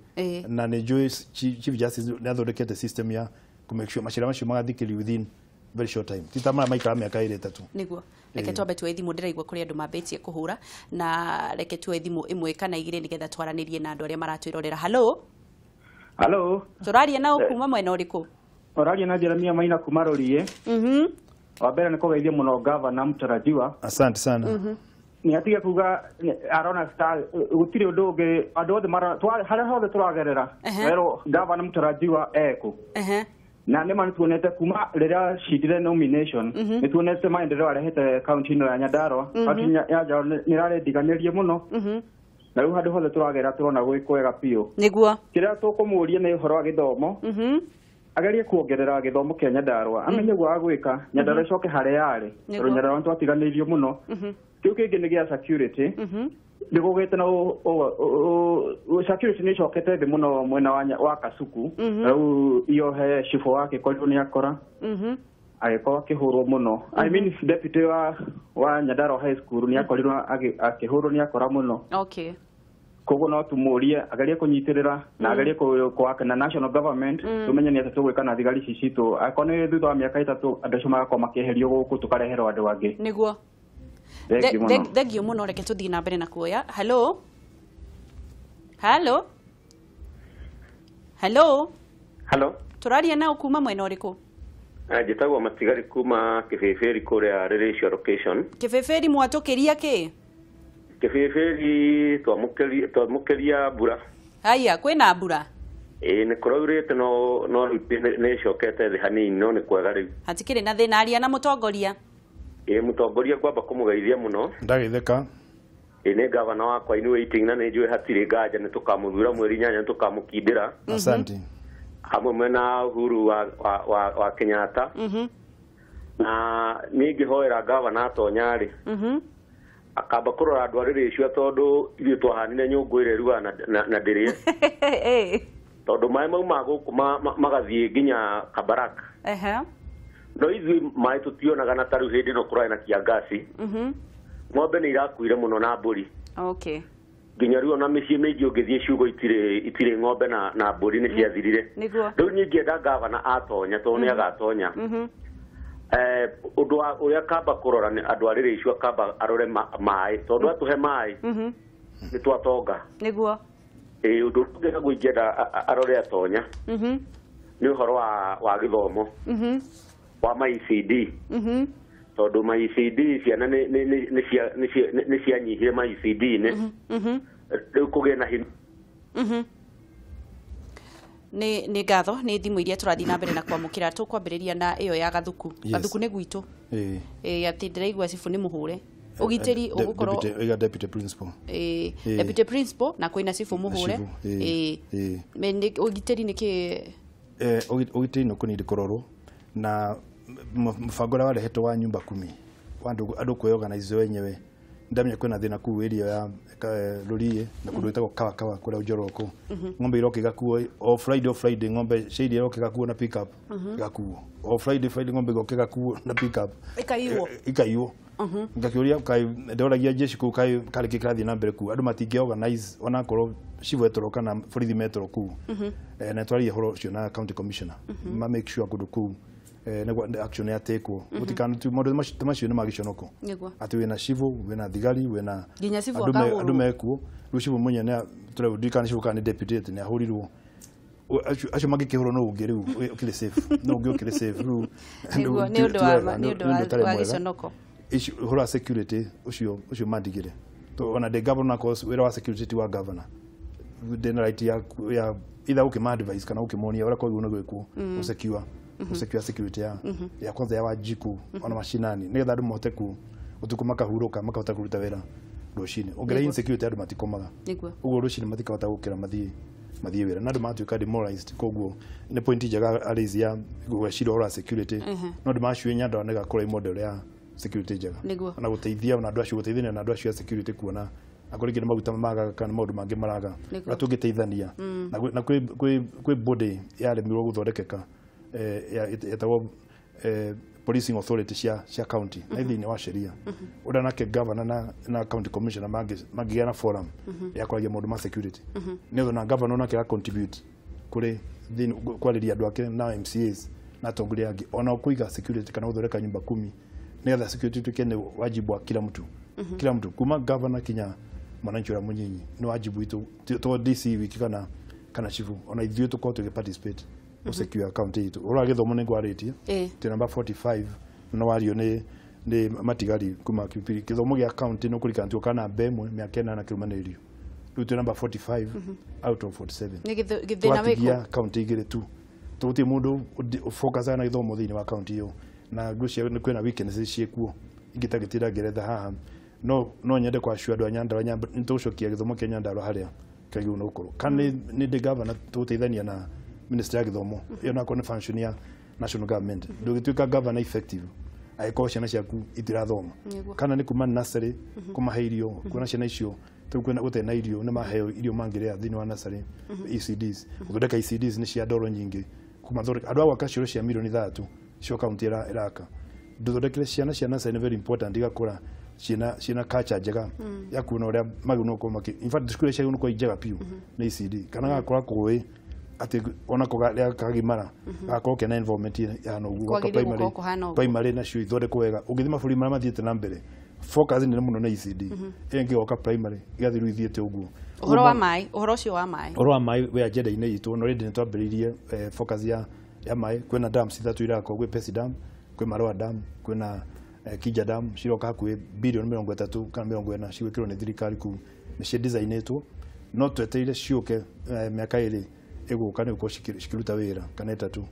Na nĩ njũĩ Chief Justice nĩ athondekete system ya kũ make sure macira macio magathikĩrĩrio within very short time. Ti ta marĩa maikara mĩaka ĩrĩ ĩtatũ. Nĩguo. Reke twambe tuoe thimũ, ndĩraigua kũrĩ andũ mambĩtie kũhũra, na reke tuoe thimũ ĩmwe kana igĩrĩ nĩgetha twaranĩrie na andũ arĩa maratwĩrorera. Hello. Hello. Tũraria nao kuma mwena ũrĩkũ? Ũraria na Jeremia Maina kuma Rũriĩ. Wa mbere nĩ kũgeithia mũno gavana mũtarajiwa. Asante sana. Nĩ atige kuga arona star gũtirĩ ũndũ ũngĩ andũ othe harĩa hothe tũragerera werwo gavana mũtarajiwa ekũ. Na nĩ ma nĩtuonete kuma rĩrĩa acindire nomination nĩtuonete maendeleo arehete kaunti ĩno ya Nyandarua. Kaunti ya Nyandarua nĩ ĩrarĩndiganĩrie mũno. Na rĩu handũ hothe tũragera tũrona gwĩ kwega biũ. Nĩguo. Kĩrĩa tũkũmũria nĩ ũhoro wa gĩthomo. Agerie kuongerera gĩthomo kĩa Nyandarua. Amenye ũguo agwĩka Nyandarua ĩcoke harĩa yarĩ. Tondũ Nyandarua nĩtwatiganĩirio mũno. Kĩu kĩngĩ nĩ gĩa security. Nĩ gũgĩte na security nĩ ĩcokete thĩ mũno mwena wa Kasuku. Rĩu iyo he cibũ wake korirwo nĩ akora. Agĩkorwo akĩhũrwo mũno. I mean deputy wa Nyandarua High School nĩ akorirwo akĩhũrwo nĩ akora mũno. Okay. Koguo no tũmũrie agerie kũnyitĩrĩra na agerie kũwaka na national government tumenye nĩ atĩa tũgwĩka na thigari ici citũ. Akorwo nĩ thutha wa mĩaka ĩtatũ andũ acio magakorwo makĩeherio gũkũ tũkareherwo andũ angĩ. Nĩguo. Thengiũ mũno. Reke tũthiĩ na mbere na kuoya. Hello. Hello. Hello. Hello. Tũraria nao kuma mwena ũrĩkũ? Njĩtagwo Matigari kuma Kĩbĩbĩri kũrĩa Rĩrĩcio location. Kĩbĩbĩri mwatũkĩria kĩ? Kĩbĩbĩri twamũkĩria mbura. Haya, kwĩna mbura? Ĩĩ nĩ kũraurĩte no nĩ ĩcokete thĩ hanini no nĩ kwega rĩu. Hatikĩrĩ na thĩna. Aria na mũtongoria. Ĩĩ mũtongoria ngwamba kũmũgeithia mũno. Ndageithĩka. Ĩĩ nĩ gavana wakwa in waiting na nĩ njũĩ hatirĩ nganja nĩ tũkamũthura mweri 8 nĩ tũkamũkindĩra. Asante. Hamwe mwena Uhuru wa Kenyatta. Na niĩ ingĩhoera gavana atonya rĩ. Akamba kũrora andũ a Rĩrĩcio tondũ ithuĩ twahanire nyũngũ ĩrĩa ĩrugaga na ndĩrĩe. Tondũ maĩ mauma gũkũ magathiĩ nginya Kabarak. No ithuĩ maĩ tũtionaga na tarĩu hĩndĩ ĩno kũrarĩ na kiangasi. Ng'ombe nĩ irakuire mũno na mbũri. Okay. Nginya rĩu ona mĩciĩ mĩingĩ ũngĩthiĩ ciugũ itirĩ ng'ombe na mbũri nĩ ciathirire. Rĩu niĩ ingĩenda gavana atonya tondũ nĩ agatonya. Ũndũ ũrĩa kamba kũrora nĩ andũ a Rĩrĩcio akamba arore maĩ tondũ atũhe maĩ nĩ twatonga. Nĩguo. Ĩĩ ũndũ ũngĩ naguo ingĩenda arore atonya nĩ ũhoro wa gĩthomo wa ma ECD. Tondũ ma ECD ciana nĩ cianyihire ma ECD-inĩ. Rĩu kũgĩe na hinya. Nĩ ngatho nĩ thimũ iria tũrathiĩ na mbere na kwamũkĩra. Tũkwambĩrĩria na ĩyo ya Gathuku. Gathuku nĩ gwitũ. Atĩ ndĩraigua cibũ nĩ mũhũre. Ũgitĩri ũgũkorwo deputy principal. Deputy principal na kwĩna cibũ mũhũre. Ũgitĩri nĩ kĩ? Ũgitĩri nĩ ũkũnidi kũrorwo na mũbango ũrĩa warehetwo wa nyumba kumi wa andũ kwĩorganize wenyewe. Ndamenya kwĩna thĩna kũu area ya Rũriĩ na kũndũ gwĩtagwo Kawakawa kũrĩa Njoroko. Ng'ombe iroka igakuo o Friday ng'ombe cia iria iroka igakuo na pick up igakuo. O Friday ng'ombe igoka igakuo na pick up ikaiywo. Ikaiywo. Ngakĩũria kaĩ ndoragia jeshi kũu kaĩ karĩ kĩ kĩrathiĩ na mbere kũu. Andũ matingĩ organize onakorwo cibũ etoro kana borithi metoro kũu. Na twaria ũhoro ũcio na county commissioner. Ma make sure kũndũ kũu nĩguo action yatekwo gũtikana maũndũ macio nĩ magiconoko atĩ wĩna cibũ wĩna thigari wĩna andũ mekuo rĩu cibũ mwenye nĩ tũrendikana cibũ kana nĩ deputy atĩ nĩ ahũrirwo acio mangĩkĩhũrwo no ũngĩ rĩu ũkĩrĩ safe no ũngĩ ũkĩrĩ safe rĩu nĩ ũndũ wa gĩconoko ũhoro wa security ũcio mandigire ona ndĩ governor cause wĩra wa security ti wa governor ndĩna right ya either ũkĩma advice kana ũkĩmonia ũrĩa kwagĩrĩirwo nĩ gwĩkwo gũsecure security ya kwanza ya Wanjiku ona mashinani nĩgetha andũ mahote ũtukũ makahurũka makahota kũruta wĩra rũcinĩ ongerera insecurity andũ matikomaga ũguo rũcinĩ matikahota gũkĩra mathiĩ wĩra na andũ magatuĩka demoralized koguo nĩ point njega arraise ya gwĩciria ũhoro wa security no andũ macio Nyandarua nĩ gakorwo model ya security njega na gũteithia na andũ acio gũteithania na andũ acio a security kuona akorwo rĩngĩ nĩ maguta magaga kana maũndũ mangĩ maraga ũrĩa tũngĩteithania na kwĩ body yaremirwo gũthondekeka yetagwo policing authority cia county na thĩinĩ wa sheria ũrĩa nake governor na county commissioner mangĩgĩa na forum ya kwaragia maũndũ ma security nĩgetha na governor nake a contribute kũrĩ kwarĩria andũ ake na MCAs na atongoria angĩ ona kũiga security kana gũthondeka nyumba kumi nĩgetha security ituĩke nĩ wajibu wa kila mtu kila mtu kuma governor kinya mwananchi ũrĩa mũnyinyi nĩ wajibu witũ to DC wiki kana chifu ona ithuĩ tũkorwo tũgĩ participate gũsecure county itũ ũhoro wa gĩthomo nĩ ngwarĩtie tĩ namba 45 no wario nĩ matigari kuma kĩbiri gĩthomo gĩa county nĩ kũrikana tuoka namba ĩmwe mĩaka ĩnana kĩrũmanĩrĩrio rĩu twĩ namba 45 out of 47 twatigia county igĩrĩ tu tũgũtirĩ mũndũ ũfokacaga na gĩthomo thĩinĩ wa county ĩyo na ngwĩciria nĩ kwĩna weaknesses ciĩkuo ingĩtagĩtĩra ngeretha haha no nyende kwacio andũ a Nyandarua nĩ tũgũcokia gĩthomo kĩa Nyandarua harĩa kĩagĩrĩirwo nĩ gũkorwo kana nĩ ndĩ governor tũgũteithania na ministry ya gĩthomo ĩyo nakorwo nĩ function ya national government ndũgĩtuĩka governor effective angĩkorwo ciana ciaku itirathoma kana nĩ kuma nursery kũmahe irio kuona ciana icio rĩu kwĩna gũtarĩ na irio nĩ maheo irio mangĩrĩa thĩinĩ wa nursery ECDs gũthondeka ECDs nĩ cia ndoro nyingĩ kũmathondeka andũ a gwaka cioro cia milioni 3 cio county ĩraka ndũthondekere ciana cia nursery nĩ very important igakũra ciĩna culture njega ya kuona ũrĩa magĩrĩirwo gũkorwo makĩ in fact cukuru iria ciagĩrĩirwo gũkorwo njega biũ nĩ ECD kana gagakora kũĩ atĩ onako kagimara gakorwo kena environment ya ũguo primary nacio ithondekwo wega ũngĩthiĩ mabũrũri marĩa mathiĩte na mbere focus nene mũno nĩ ECD ĩyo ĩngĩ ĩgoka primary ĩgathiĩ rĩu ithiĩte ũguo ũhoro wa maĩ ũhoro ũcio wa maĩ ũhoro wa maĩ wĩ agenda-inĩ itũ na already nĩ twambĩrĩirie focus ya maĩ kwĩna dams ithatũ irakwo gwĩ Pesi Dam kwĩ Marua Dam kwĩna Kija Dam ciroka hakuhĩ bilioni 30 kana 40 cigwĩkĩrwo nĩ thirikari kũu nĩ cidesignĩtwo no twetereire ciũke mĩaka ĩrĩ ĩgũka nĩ gũkorwo cikĩruta wĩra kana ĩtatũ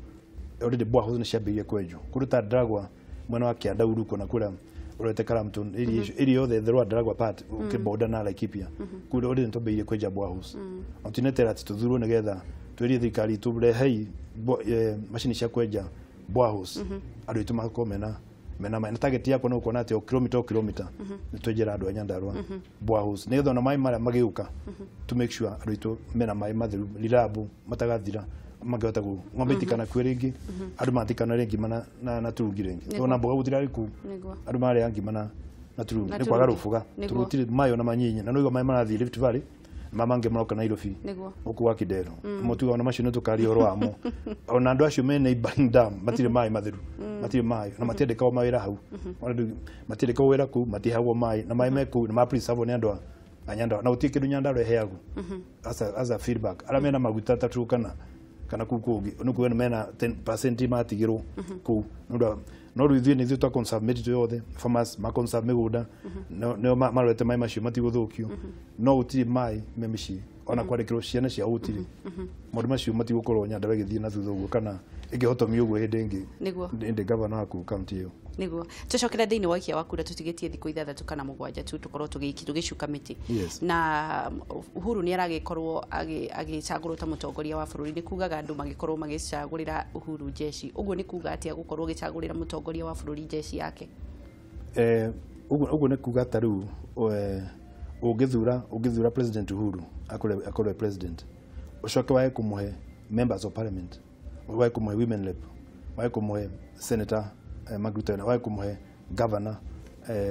already boreholes nĩ ciambĩrĩirie kwenjwo kũndũ ta Ndaragwa mwena wa Kĩanda Uruko na kũrĩa ũrorete Karamton area yothe the Ndaragwa part ũkĩboda na Laikipia kũndũ already nĩ twambĩrĩirie kwenja boreholes na tũneterera atĩ tũthurwo nĩgetha twĩrie thirikari tũrehei macini cia kwenja boreholes andũ aitũ makorwo mena maĩ na target yakwa nĩ gũkona atĩ o kilomita nĩ twenjera andũ a Nyandarua boreholes nĩgetha ona maĩ marĩa magĩũka to make sure andũ aitũ mena maĩ matheru reliable matagathira mangĩhota ng'ombe itikanakue rĩngĩ andũ matikanarĩe ngima na turungi rĩngĩ tondũ na mboga gũtirarĩ kũu andũ marĩa ngima na turungi nĩ kwaga rũbũga tondũ gũtirĩ maĩ ona manyinyi na nĩũigua maĩ marathiĩ Rift Valley mama mangĩ maroka Nairobi gũkũ gwa Kidero mũtuga ona macio nĩ tũkaria ũhoro wamo ona andũ acio me neighboring dam matirĩ maĩ matheru matirĩ maĩ na matiandĩkagwo mawĩra hau matiandĩkagwo wĩra kũu matihagwo maĩ na maĩ me kũu nĩ ma preserve nĩ andũ a Nyandarua na gũtirĩ kĩndũ Nyandarua ĩheagwo as a feedback arĩa mena maguta ta Turkana kana kũu kũngĩ nĩ kuga mena 10% matigĩrwo kũu no rĩu ithuĩ nĩ ithuĩ twa conserve mĩtitũ yothe farmers ma conserve mĩgũnda nĩo marorete maĩ macio matigũthũkio no gũtirĩ maĩ me mĩciĩ ona kwandĩkĩrwo ciana ciao gũtirĩ maũndũ macio matigũkorwo Nyandarua ĩgĩthiĩ na thutha ũguo kana ĩngĩhotomio ũguo hĩndĩ ĩngĩ hĩndĩ gavana wa kũu county ĩyo niguo tucokere thiini wa ikia wa kura tutigitie thiku ithathatu kana mugwanja tu tukorwo tugicuka miti na Uhuru ni aragikorwo agicagurwo ta mutongoria wa bururi ni kugaga andu magikorwo magicagurira Uhuru jeshi uguo ni kuga atia gukorwo gicagurira mutongoria wa bururi jeshi yake uguo ni kuga ta riu ungithura President Uhuru akorwe president ucoke wae kumuhe members of parliament wae kumuhe women rep wae kumuhe senator Margaret na wae kumuhe governor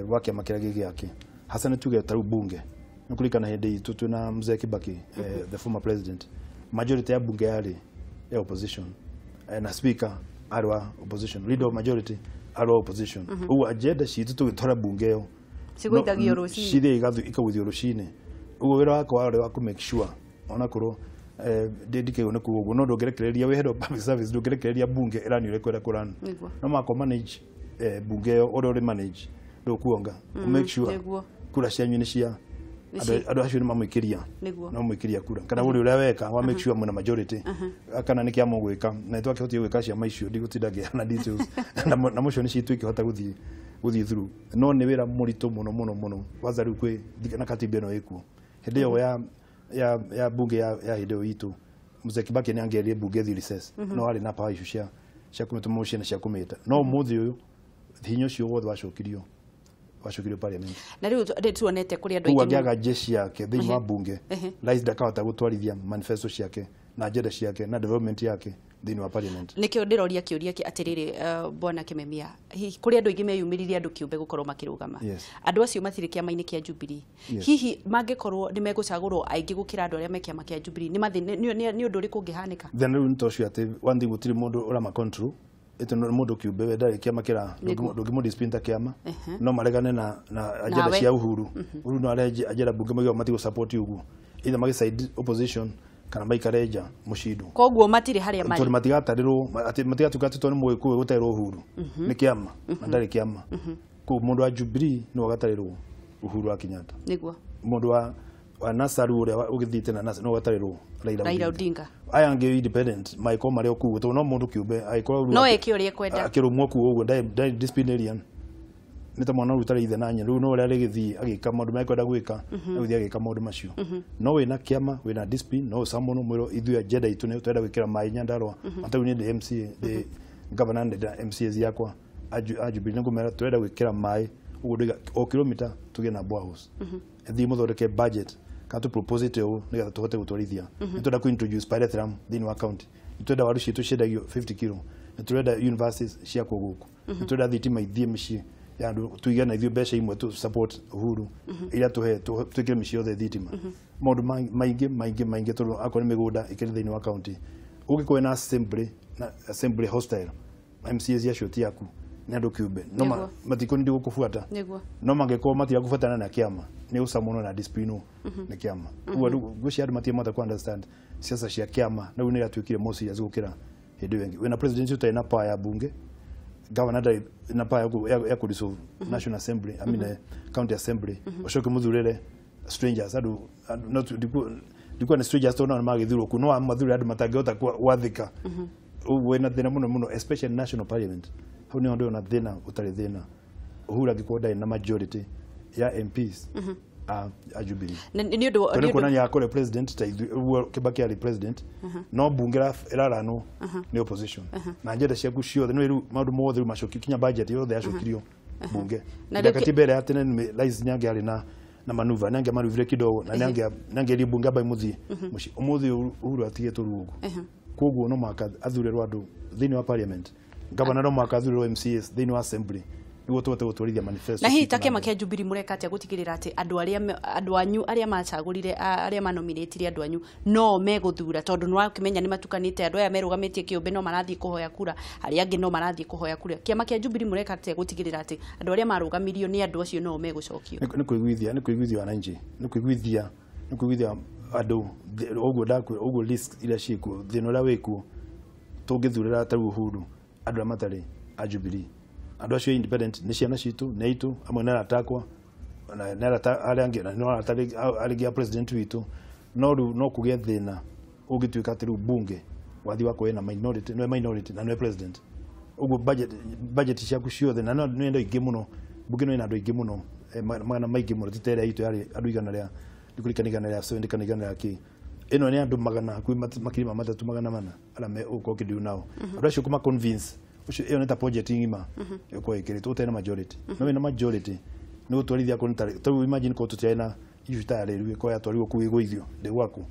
wa kiama kĩrĩa gĩ gĩake hasa nĩ tuge taru bunge nĩ kũririkana hĩndĩ itũ twĩna Mzee Kibaki the former president majority ya bunge yarĩ ya opposition na speaker arĩ wa opposition, leader of majority arĩ wa opposition. Ũguo agenda citũ tũgĩtwara bunge ĩyo cigũithagio rũcinĩ, cithiĩ ikagũithio rũcinĩ. Ũguo wĩra wakwa warĩ wa kũ make sure onakorwo ndikĩgwo nĩ kuga ũguo, no ndũngĩrekereria wĩ head of public service, ndũngĩrekereria bunge ĩrani ũrĩa kwenda kũrani, no mako manage bunge ĩyo ũrĩa ũrĩ manage ndũkuonga, make sure kura cianyu nĩ cia andũ acio nĩ mamwĩkĩria, no mwĩkĩria kura kana ũrĩa ũrĩa weka wa make sure mwena majority kana nĩ kĩama gwĩka na twakĩhotire gwĩka ciama icio ndigũtinda ngĩheana details na mũcio nĩ citũ ikĩhota gũthiĩ through. No nĩ wĩra mũritũ mũno mũno mũno kwanza rĩu kwĩ na katiba ĩno ĩkuo hĩndĩ ĩyo ya bunge ya hĩndĩ ĩyo itũ Mzee Kibaki nĩ angĩerire bunge ĩthiĩ recess, no arĩ na power icio cia kũmĩtũma mũciĩ na cia kũmĩta, no ũmũthĩ ũyũ hinya ũcio wothe wacokirio parliament. Na rĩu tuonete kũrĩ andũ aingĩ angĩaga jeshi yake thĩinĩ wa bunge, rais ndakahota gũtwarithia manifesto ciake na agenda ciake na development yake thĩinĩ wa parliament. Nĩkĩo ndĩroria kĩũria kĩ atĩrĩrĩ, bwana Kimemia, hihi kũrĩ andũ aingĩ meyumĩririe andũ kĩũmbe gũkorwo makĩrũgama, andũ acio matirĩ kĩama-inĩ kĩa Jubilee, hihi mangĩkorwo nĩ megũcagũrwo aingĩ gũkĩra andũ arĩa me kĩama kĩa Jubilee, nĩ ũndũ ũrĩkũ ũngĩhanĩka? Then rĩu nĩ tocio atĩ one thing gũtirĩ mũndũ ũrama control ito no mundu kiumbe we ndari kiama kira ndungimu ta kiama no maregane na agenda cia Uhuru. Uhuru no areje agenda bunge magiwa matigo support uguo either magi side opposition kana maikare nja mucindu. Koguo matiri haria mari tondu matigatarirwo ati matigatuka ati tondu mwikuwe guterwo Uhuru ni kiama na ndari kiama. Koguo mundu wa Jubilee no agatarirwo Uhuru wa Kenyatta, niguo mundu wa Nasaru uria ugithiite na Nasa no gatarirwo Raila Odinga. Aya angi independent maiko mari okuo to no mundu kiumbe aikorwo no eke uria kwenda akirumwo kuo uguo ndai disciplinarian ni ta mwana utari ithe na nyina riu no uria rigithii agika maundu mekwenda gwika aguthii agika maundu macio. No wina kiama wina discipline no samono mwiro ithuĩ agenda itu ni twenda gwikira mai Nyandarua atau ni ndi MCA ndi governor ndi MCA yakwa a Jubilee ngumera twenda gwikira mai uguo ndiga o kilomita tugie na boreholes thii muthondeke budget ka tu propose it uguo nigetha tuhote gutwarithia. Ni twenda ku introduce pyrethrum thiini wa county, ni twenda waru citu ciendagio 50 kilo, ni twenda universities ciakwo guku, ni twenda thitima ithie mĩciĩ ya andu tuige na ithuĩ mbeca imwe tu support Uhuru iria tuhe twikire mĩciĩ yothe thitima. Maundu maingi maingi maingi tondu akorwo nĩ mĩgũnda ĩkĩrĩ thĩinĩ wa county ũngĩkorwo na assembly na assembly hostile MCAs acio ti aku nĩ andũ kĩũmbe no matikũnindi gũkũbuata no mangĩkorwo matirakubuatana na kĩama nĩ ũcamuno na discipline nĩ kĩama. Ũguo andũ ngwĩciria andũ matirĩ ku understand siasa cia kĩama na rĩu nĩ iratuĩkire more serious gũkĩra hĩndĩ ĩyo ĩngĩ. Wĩna president ũtarĩ na power ya bunge, governor ndarĩ na power ya ku dissolve National Assembly, I mean county assembly, ũcoke mũthurĩre strangers andũ no ndikuwa nĩ strangers tondũ nao nĩmagĩthurwo kuu no amathurĩre andũ matangĩhota gwathĩka. Ũguo wĩna thĩna mũno mũno especially national parliament. Hau niho ndĩrona thĩna ũtarĩ thĩna. Uhuru angĩkorwo ndarĩ na majority ya MPs a Jubilee. Nĩ ũndũ tondũ kuonania akorwo president ta ithuĩ ũguo Kibaki arĩ president no bunge ĩraranwo nĩ opposition na agenda ciaku ciothe nĩ rĩu maũndũ mothe rĩu macokio kinya budget yothe yacokirio bunge. Na katiba ĩrĩa ya tene nĩ Rais Nyange arĩ na manuva Nyange manuvire kidogo na Nyange bunge aba imuthie mũciĩ. Ũmũthĩ Uhuru atigĩtwo rũgongo koguo no mũhaka athurĩrwo andũ thĩinĩ wa parliament, governor no mũhaka athurĩrwo MCAs thĩinĩ wa assembly nĩguo tũhote gũtwarithia manifesto. Na hihi ta kĩama kĩa Jubilee mũreka atĩa gũtigĩrĩra atĩ andũ arĩa andũ anyu arĩa macagũrire arĩa manominatire andũ anyu no megũthura, tondũ nĩwakĩmenya nĩ matukanĩte andũ aya merũgamĩtie kĩũmbe no marathiĩ kũhoya kura, arĩa angĩ no marathiĩ kũhoya kura. Kĩama kĩa Jubilee mũreka atĩa gũtigĩrĩra atĩ andũ arĩa marũgamirio nĩ andũ acio no megũcokio? Nĩ kũiguithia, nĩ kũiguithia wananchi, nĩ kũiguithia, nĩ kũiguithia andũ ũguo ndakwĩra ũguo list iria ciĩkuo thĩna ũrĩa wĩkuo tũngĩthurĩra ta rĩu Uhuru andũ arĩa matarĩ a Jubilee, andũ acio independent nĩ ciana citũ nĩ aitũ amwe nĩ arata akwa na nĩ arata arĩa angĩ na nĩ arata arĩa a president witũ, no rĩu no kũgĩe thĩna ũngĩtuĩka atĩ rĩu bunge wathi wakwa wĩna minority, nĩwe minority na nĩwe president, ũguo budget ciaku ciothe na nĩ andũ aingĩ mũno bunge nĩ ĩna andũ aingĩ mũno magana maingĩ mũno ti ta ĩrĩa itũ yarĩ andũ igana rĩa ndikũririkana igana rĩa 70 kana igana rĩa kĩ, ĩno nĩ andũ magana hakuhĩ makiri ma matatũ magana mana arĩa me ũkorwo ũkĩndiu nao andũ acio kũma convince ũcio ĩyo nĩ ta project ng'ima ĩkorwo ĩkĩrĩtwo ũtarĩ na majority no wĩna majority nĩ gũtwarithia akorwo nĩ ta rĩu imagine korwo tũtiarĩ na issue ta ya rĩu ĩkorwo yatwarirwo kũu ĩgũithio ndĩ gwaku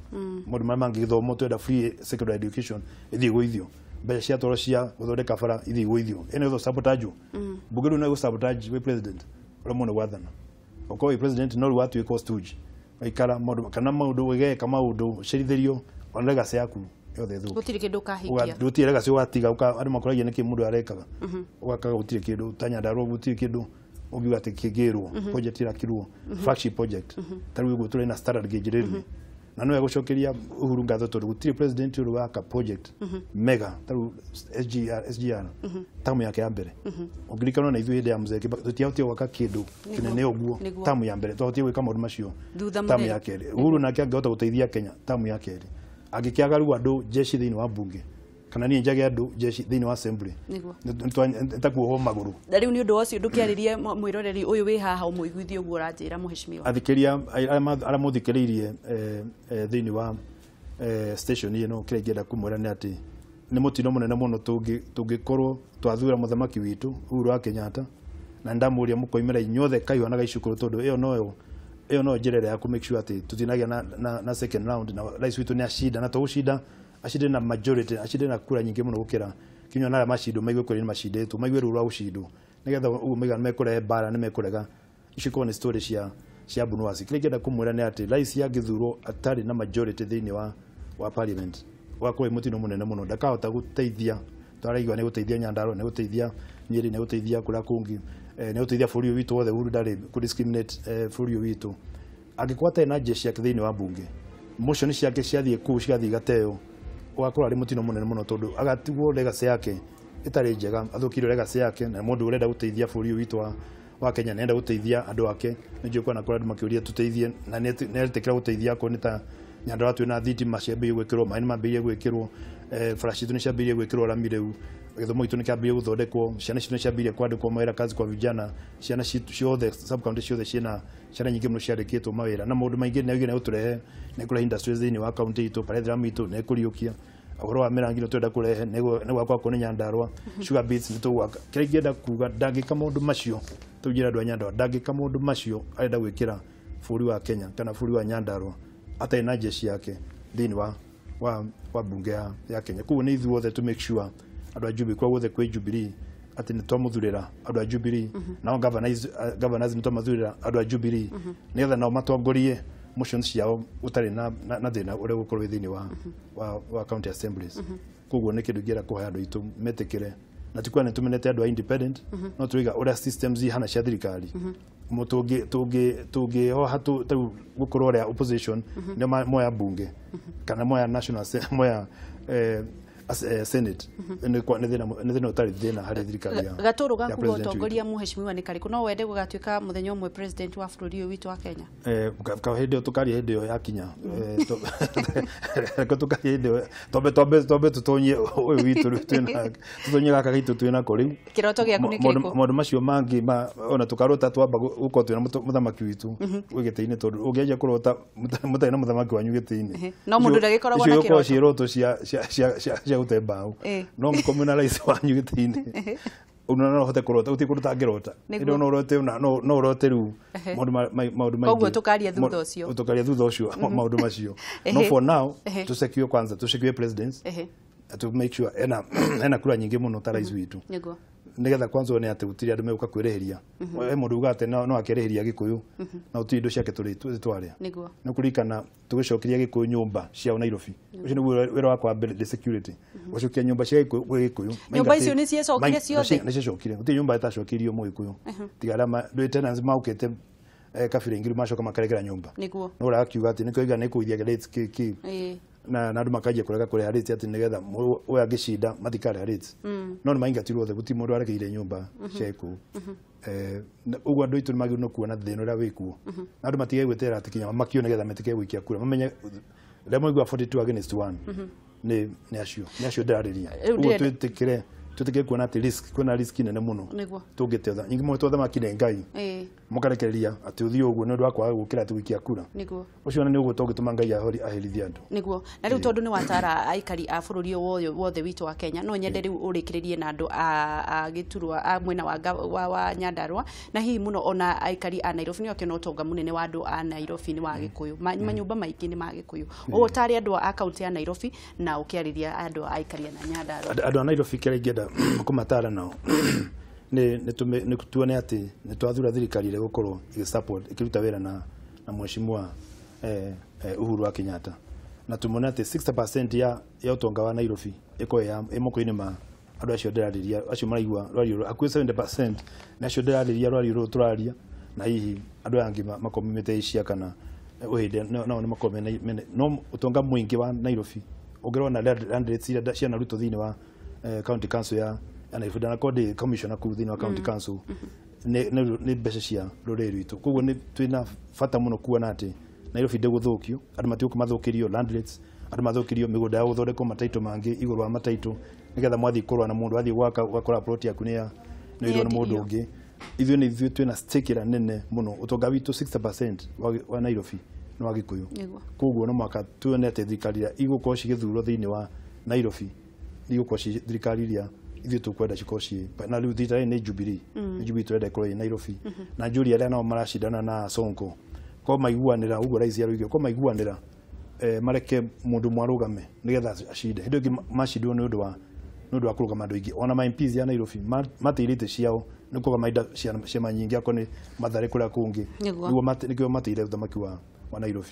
maũndũ marĩa mangĩgĩthomwo twenda free secondary education ĩthiĩ ĩgũithio mbeca ciatwarwo cia gũthondeka bara ithiĩ ĩgũithio ĩno ĩgũ sabotage bunge rĩu no ĩgũ sabotage wĩ president ũrĩa mũno gwathana ũkorwo wĩ president no rĩu watuĩka stooge waikara maũndũ kana maũndũ ũgeka maũndũ ũcerithĩrio ona legacy yaku yothe ĩthũke. Gũtirĩ kĩndũ ũkahingia. Gũtirĩ legacy ũgatiga, andũ makoragia nĩkĩ mũndũ arekaga. Ũgakaga gũtirĩ kĩndũ ta Nyandarua gũtirĩ kĩndũ ũngiuga atĩ kĩngĩrwo, project ĩrakirwo, flagship project. Ta rĩu ũguo tũrĩ na standard gauge railway. Na no egũcokeria Uhuru ngatho tondũ gũtirĩ president ũrĩ waka project mega ta rĩu SGR tamu yake ya mbere. Ũngĩririkana na ithuĩ hĩndĩ ya Mzee Kibaki tũtiahotire gwaka kĩndũ kĩnene ũguo tamu ya mbere, twahotire gwĩka maũndũ macio tamu ya kerĩ. Uhuru nake angĩhota gũteithia Kenya tamu ya kerĩ, angĩkĩaga rĩu andũ jeshi thĩinĩ wa bunge kana niĩ njage andũ jeshi thĩinĩ wa assembly nĩtakuohwo magũrũ. Na rĩu nĩ ũndũ ũcio ndũkĩarĩrie mwĩroreri ũyũ wĩ haha ũmũiguithie ũguo ũranjĩra mũheshimiwa. Athikĩria arĩa mũthikĩrĩirie thĩinĩ wa station ĩno, kĩrĩa ingĩenda kũmwĩra nĩ atĩ nĩ mũtino mũnene mũno tũngĩkorwo twathura mũthamaki witũ Uhuru wa Kenyatta, na ndamũria mũkoimĩra inyuothe Kaihũa na Gaicukũrũ tondũ ĩyo no njĩra ĩrĩa ya kũ make sure atĩ tũtinagĩa na second round, na rais witũ nĩ acinda, na tũgũcinda acinde na majority, acinde na kura nyingĩ mũno gũkĩra kinyua na arĩa macindwo maigue kũrĩa nĩ macindĩtwo, maigue ruo rwa gũcindwo, nĩgetha ũguo maiga nĩmekũrehe mbara, nĩmekũrega. Icio ikorwo nĩ story cia Mbunuasi. Kĩrĩa ingĩenda kũmwĩra nĩ atĩ rais angĩthurwo atarĩ na majority thĩinĩ wa parliament, ũgakorwo wĩ mũtino mũnene mũno, ndakahota gũteithia. Twaraigua nĩ gũteithia Nyandarua, nĩ gũteithia Nyeri, nĩ gũteithia kũrĩa kũngĩ, nĩ gũteithia bũrũri ũyũ witũ wothe. Uhuru ndarĩ kũ discriminate bũrũri ũyũ witũ. Angĩkorwo atarĩ na jeshi yake thĩinĩ wa bunge, motion ciake ciathiĩ kũu cigathiĩ igateo, ũgakorwo arĩ mũtino mũnene mũno tondũ agatigwo legacy yake ĩtarĩ njega, athũkirio legacy yake. Na mũndũ ũrenda gũteithia bũrũri ũyũ witũ wa Kenya, nĩenda gũteithia andũ ake, nĩ njũĩ kwana kũrĩa andũ makĩũria tũteithie, na nĩetĩkĩra gũteithia akorwo nĩ ta Nyandarua twĩna thitima ciambĩrĩirie gwĩkĩrwo, maĩ nĩ mambĩrĩirie gwĩkĩrwo, bara citũ nĩ ciambĩrĩirie gwĩkĩrwo rami rĩu, gĩthomo gitũ nĩ kĩambĩrĩirie gũthondekwo, ciana citũ nĩ ciambĩrĩirie kwandĩkwo mawĩra kazi kwa vijana, ciana citũ ciothe sub county ciothe ciĩna ciana nyingĩ mũno ciandĩkĩtwo mawĩra, na maũndũ maingĩ nĩ augire nĩ gũtũrehe, nĩ kũrehe industries thĩinĩ wa county itũ, Paradram itũ nĩ kũriũkia, ũhoro wa mĩrangi nĩ tũrenda kũrehe, nĩ gwakwa kũ nĩ Nyandarua, sugar beets nĩ tũgwaka. Kĩrĩa ingĩenda kuga, ndangĩka maũndũ macio, tũnjĩre andũ a Nyandarua, ndangĩka maũndũ macio arenda gwĩkĩra bũrũri wa Kenya kana bũrũri wa Nyandarua atarĩ na jeshi yake thĩinĩ wa bunge ya Kenya. Koguo nĩ ithuothe to make sure andũ a Jubilee, kwa guothe kwĩ Jubilee atĩ nĩ twamũthurĩra andũ a Jubilee, nao governors nĩ twamathurĩra andũ a Jubilee, nĩgetha nao matongorie motions ciao ũtarĩ na thĩna ũrĩa ũgũkorwo wĩ thĩinĩ wa county assemblies. Koguo nĩ kĩndũ ingĩenda kũhe andũ aitũ metĩkĩre, na ti kuga nĩ tũmenete andũ a independent, no tũiga ũrĩa systems ihana cia thirikari tũngĩhoha tarĩu gũkorwo ũrĩa opposition nĩo moya bunge kana moya national moya senate, nĩ thĩna ũtarĩ thĩna harĩ thirikari ya Gatũrũ gaku gũtongoria mũheshimiwa nĩ karĩkũ? No wende gũgatuĩka mũthenya ũmwe president wa bũrũri ũyũ witũ wa Kenya? Hĩndĩ ĩyo tũkaria, hĩndĩ ĩyo yakinya, tũkaria hĩndĩ ĩyo, twambe tũtonyie ũyũ witũ rĩu twĩna, tũtonyie gaka gaitũ twĩnako rĩu. Kĩroto gĩaku nĩ kĩrĩkũ? Maũndũ macio mangĩ ona tũkarota twamba gũkorwo twĩna mũthamaki witũ wĩ gĩtĩ-inĩ, tondũ ũngĩanjia kũrota mũtarĩ na mũthamaki wanyu gĩtĩ-inĩ, no mũndũ ndagĩkoragwo na kĩroto. Icio iroto cia gũte mbaũ, no mũkorwo mwĩna rais wanyu gĩtĩ-inĩ, no ũhote kũrota, gũtirĩ kũndũ ũtangĩrota. Ĩndĩ no ũrote, no ũrote rĩu maũndũ maingĩ. Koguo tũkaria thutha ũcio. Tũkaria thutha ũcio maũndũ macio. No for now tũsecure kwanza, tũsecure presidents, to make sure ena kura nyingĩ mũno ta rais witũ. Nĩgetha kwanza one atĩ gũtirĩ andũ megũka kwĩrĩhĩria. He mũndũ ugaga atĩ no akerĩhĩria Gĩkũyũ, na gũtirĩ indo ciake tũrĩ twarĩa. Nĩ kũririkana tũgĩcokeria Gĩkũyũ nyũmba ciao Nairobi. Ũcio nĩguo wĩra wakwa wa mbere, the security. Gũcokia nyũmba cia Gĩkũyũ gwĩ Gĩkũyũ. Nyũmba icio nĩ ciecokire ciothe? Nĩ ciecokire. Gũtirĩ nyũmba ĩtacokeirio Mũgĩkũyũ. Tiga arĩa ndũĩ tenants maũkĩte kabira ingĩ macoka makaregera nyũmba. No ũrĩa akiuga atĩ nĩkĩo iga nĩ kũithia rates kĩ na andũ makanjia kũrega kũrĩha rates atĩ nĩgetha ũyũ angĩcinda matikarĩha rates. No nĩ maingatirwo othe, gũtirĩ mũndũ waregeire nyũmba cia Gĩkũyũ. Ũguo andũ aitũ nĩ magĩrĩirwo nĩ kuona thĩna ũrĩa wĩkuo, na andũ matige gwĩterera atĩ kinya makio nĩgetha metĩkĩre gũikia kura, mamenye rĩrĩa maigua 42 against 1 nĩ acio ndĩrarĩria. Ũguo twĩtĩkĩre kuona atĩ risk, kwĩna risk nene mũno tũngĩte nyingĩ mũhĩtwo thamaki nĩ Ngai, mũkarekereria atĩ ũthiĩ ũguo nĩ ũndũ wa kwaga gũkĩra atĩ gũikia kura. Ũcio ona nĩ ũguo tũngĩtũma Ngai aherithie andũ. Nĩguo. Na rĩu tondũ nĩ watara aikari a bũrũri ũyũ wothe witũ wa Kenya, no nyende rĩu ũrĩkĩrĩrie na andũ a gĩturwa a mwena wa Nyandarua, na hihi mũno ona aikari a Nairobi. Nĩ ũkĩona ũtonga mũnene wa andũ a Nairobi nĩ wa Gĩkũyũ, manyũmba maingĩ nĩ ma Gĩkũyũ. Ũũ ũtare andũ a kaunti ya Nairobi na ũkĩarĩria andũ a aikari a Nyandarua. Andũ a Nairobi kĩrĩa ingĩenda kũmatara nao nĩ tuone atĩ nĩ twathura thirikari ĩrĩa ĩgũkorwo ĩgĩ support ĩkĩruta wĩra na mheshimiwa Uhuru wa Kenyatta. Na tumone atĩ 60% ya ũtonga wa Nairobi ĩkorwo ya moko-inĩ ma andũ acio ndĩrarĩria, acio maraigua rwario, hakuhĩ 70% nĩ acio ndĩrarĩria rwario rũrũ tũraria, na hihi andũ aya angĩ makorwo maumĩte Asia kana ũhĩndĩ nao nĩ makorwo mena no ũtonga mũingĩ wa Nairobi. Ũngĩrora land rates iria cianarutwo thĩinĩ wa county council ya Nairobi, ndanakorwo ndĩ commissioner kũu thĩinĩ wa county council, nĩ mbeca cia rũrĩrĩ rwitũ. Koguo nĩ twĩna bata mũno kuona atĩ Nairobi ndĩgũthũkio, andũ matigũka mathũkĩrio land rates, andũ mathũkĩrio mĩgũnda ya gũthondekwo mataitũ mangĩ igũrũ wa mataitũ, nĩgetha mwathiĩ kũrũa na mũndũ athiĩ gwaka ũgakora plot yaku nĩ ĩirwo nĩ mũndũ ũngĩ. Ithuĩ nĩ ithuĩ twĩna stake ĩrĩa nene mũno, ũtonga witũ 60% wa Nairobi nĩ wa Gĩkũyũ. Koguo no mũhaka tuone atĩ thirikari iria igũkorwo cigĩthurwo thĩinĩ wa Nairobi igũkorwo ci thirikari iria ithuĩ tũkwenda cikorwo ciĩ na rĩu thirikari nĩ Jubilee, nĩ Jubilee tũrenda ĩkorwo ĩ Nairobi. Na njũria arĩa nao maracindana na Sonko ko maiguanĩra ũguo rais aroigire, ko maiguanĩra mareke mũndũ mwarũgame nĩgetha acinde. Hĩndĩ ĩngĩ macindwo nĩ ũndũ wa kũrũgama andũ aingĩ. Ona ma MPs ya Nairobi mateirĩte ciao nĩ kũrũgama inda ciama nyingĩ, akorwo nĩ Mathare kũrĩa kũngĩ, nĩguo mateire ũthamaki wa Nairobi.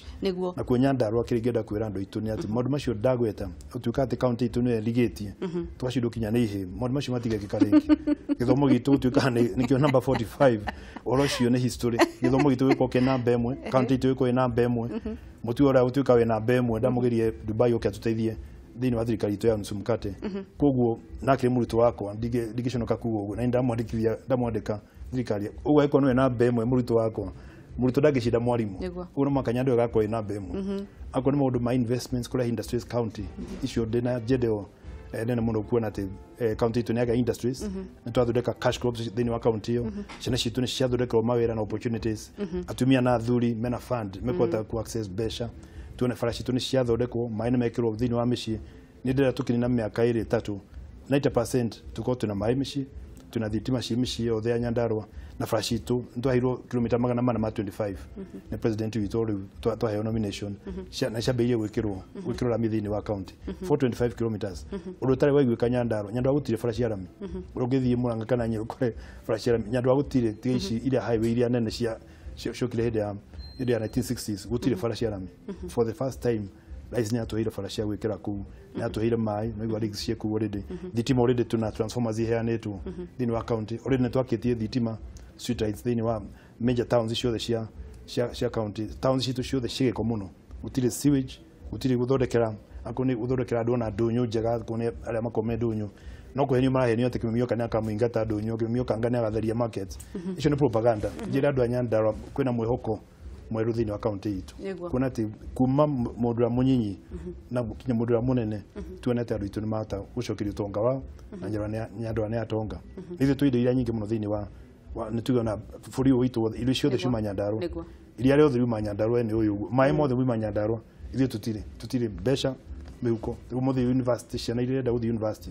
Na kuo Nyandarua kĩrĩa ingĩenda kwĩra andũ aitũ nĩ atĩ maũndũ macio ndagweta, ũtuĩka atĩ kaunti itũ nĩyo ĩrigĩtie twacindwo kinya nĩ ihĩ, maũndũ macio matigekĩka rĩngĩ. Gĩthomo gitũ gũtuĩka nĩkĩo namba 45, ũhoro ũcio nĩ history. Gĩthomo gitũ gĩkorwo kĩ namba ĩmwe, kaunti itũ ĩkorwo ĩ namba ĩmwe, mũtu ũrĩa gũtuĩka wĩ namba ĩmwe, ndamũgĩrie Dubai oke atũteithie thĩinĩ wa thirikari itũ ya nusu mkate. Koguo nake mũrutwo wakwa ndingĩconoka kuga ũguo, na nĩ ndamwandĩka thirikari ũguo angĩkorwo nĩwe namba ĩmwe mũrutwo wakwa, mũrutwo ndangĩcinda mwarimũ. Ũguo no mũhaka Nyandarua ĩgakorwo ĩ namba ĩmwe. Akorwo nĩ maũndũ ma investments kũrehe industries county icio ndĩna agenda ĩyo nene mũno kuona atĩ county itũ nĩ yagĩa industries, nĩ twathondeka cash crops thĩinĩ wa county ĩyo, ciana citũ nĩ ciathondekerwo mawĩra na opportunities, atumia na athuri mena fund mekũhota ku access mbeca, tuone bara citũ nĩ ciathondekwo, maĩ nĩ mekĩrwo thĩinĩ wa mĩciĩ. Nĩ ndĩrenda tũkĩnina mĩaka ĩrĩ ĩtatũ 90% tũkorwo twĩna maĩ mĩciĩ, twĩna thitima ciĩ mĩciĩ yothe ya Nyandarua, na bara citũ nĩ twaheirwo kilomita 425 nĩ president witũ rĩu twaheo nomination, na ciambĩrĩirie gwĩkĩrwo rami thĩinĩ wa county 425 kilometers. Ũndũ ũtarĩ waiguĩka Nyandarua, Nyandarua gũtirĩ bara cia rami. Ũrĩa ũngĩthiĩ Murang'a kana Nyĩrĩ ũkore bara cia rami, Nyandarua gũtirĩ, tiga ici iria highway iria nene cia ciokire hĩndĩ ya 1960s, gũtirĩ bara cia rami. For the first time rais nĩ atũheire bara cia gwĩkĩra kũu, nĩ atũheire maĩ, no igua rigs ciĩ kũu already, thitima already tuna transformers iheanĩtwo thĩinĩ wa county already, nĩ twakĩtie thitima street lights thĩinĩ wa major towns ciothe cia county. Towns citũ ciothe ciĩ gĩko mũno, gũtirĩ sewage, gũtirĩ gũthondekera, akorwo nĩ gũthondekera andũ ona ndũnyũ njega, akorwo nĩ arĩa makorwo me ndũnyũ no kũhenio marahenio atĩ Kĩmĩmioka nĩ akamũingata ndũnyũ, Kĩmĩmioka anga nĩ agatheria market. Icio nĩ propaganda. Njĩra andũ a Nyandarua kwĩna mwĩhoko mwerũ thĩinĩ wa county itũ, kuona atĩ kuma mũndũ ũrĩa mũnyinyi na kinya mũndũ ũrĩa mũnene, tuone atĩ andũ aitũ nĩ mahota gũcokeria ũtonga wao, na Nyandarua nĩ atonga. Ithuĩ twĩ indo iria nyingĩ mũno thĩinĩ wa nĩ tuge ona bũrũri ũyũ witũ wothe, irio ciothe ciuma Nyandarua, iria rĩothe riuma Nyandarua nĩ ũyũ ũguo, maĩ mothe mauma Nyandarua, ithuĩ tũtirĩ mbeca mĩhuko. Ũmũthĩ university, ciana iria irenda gũthiĩ university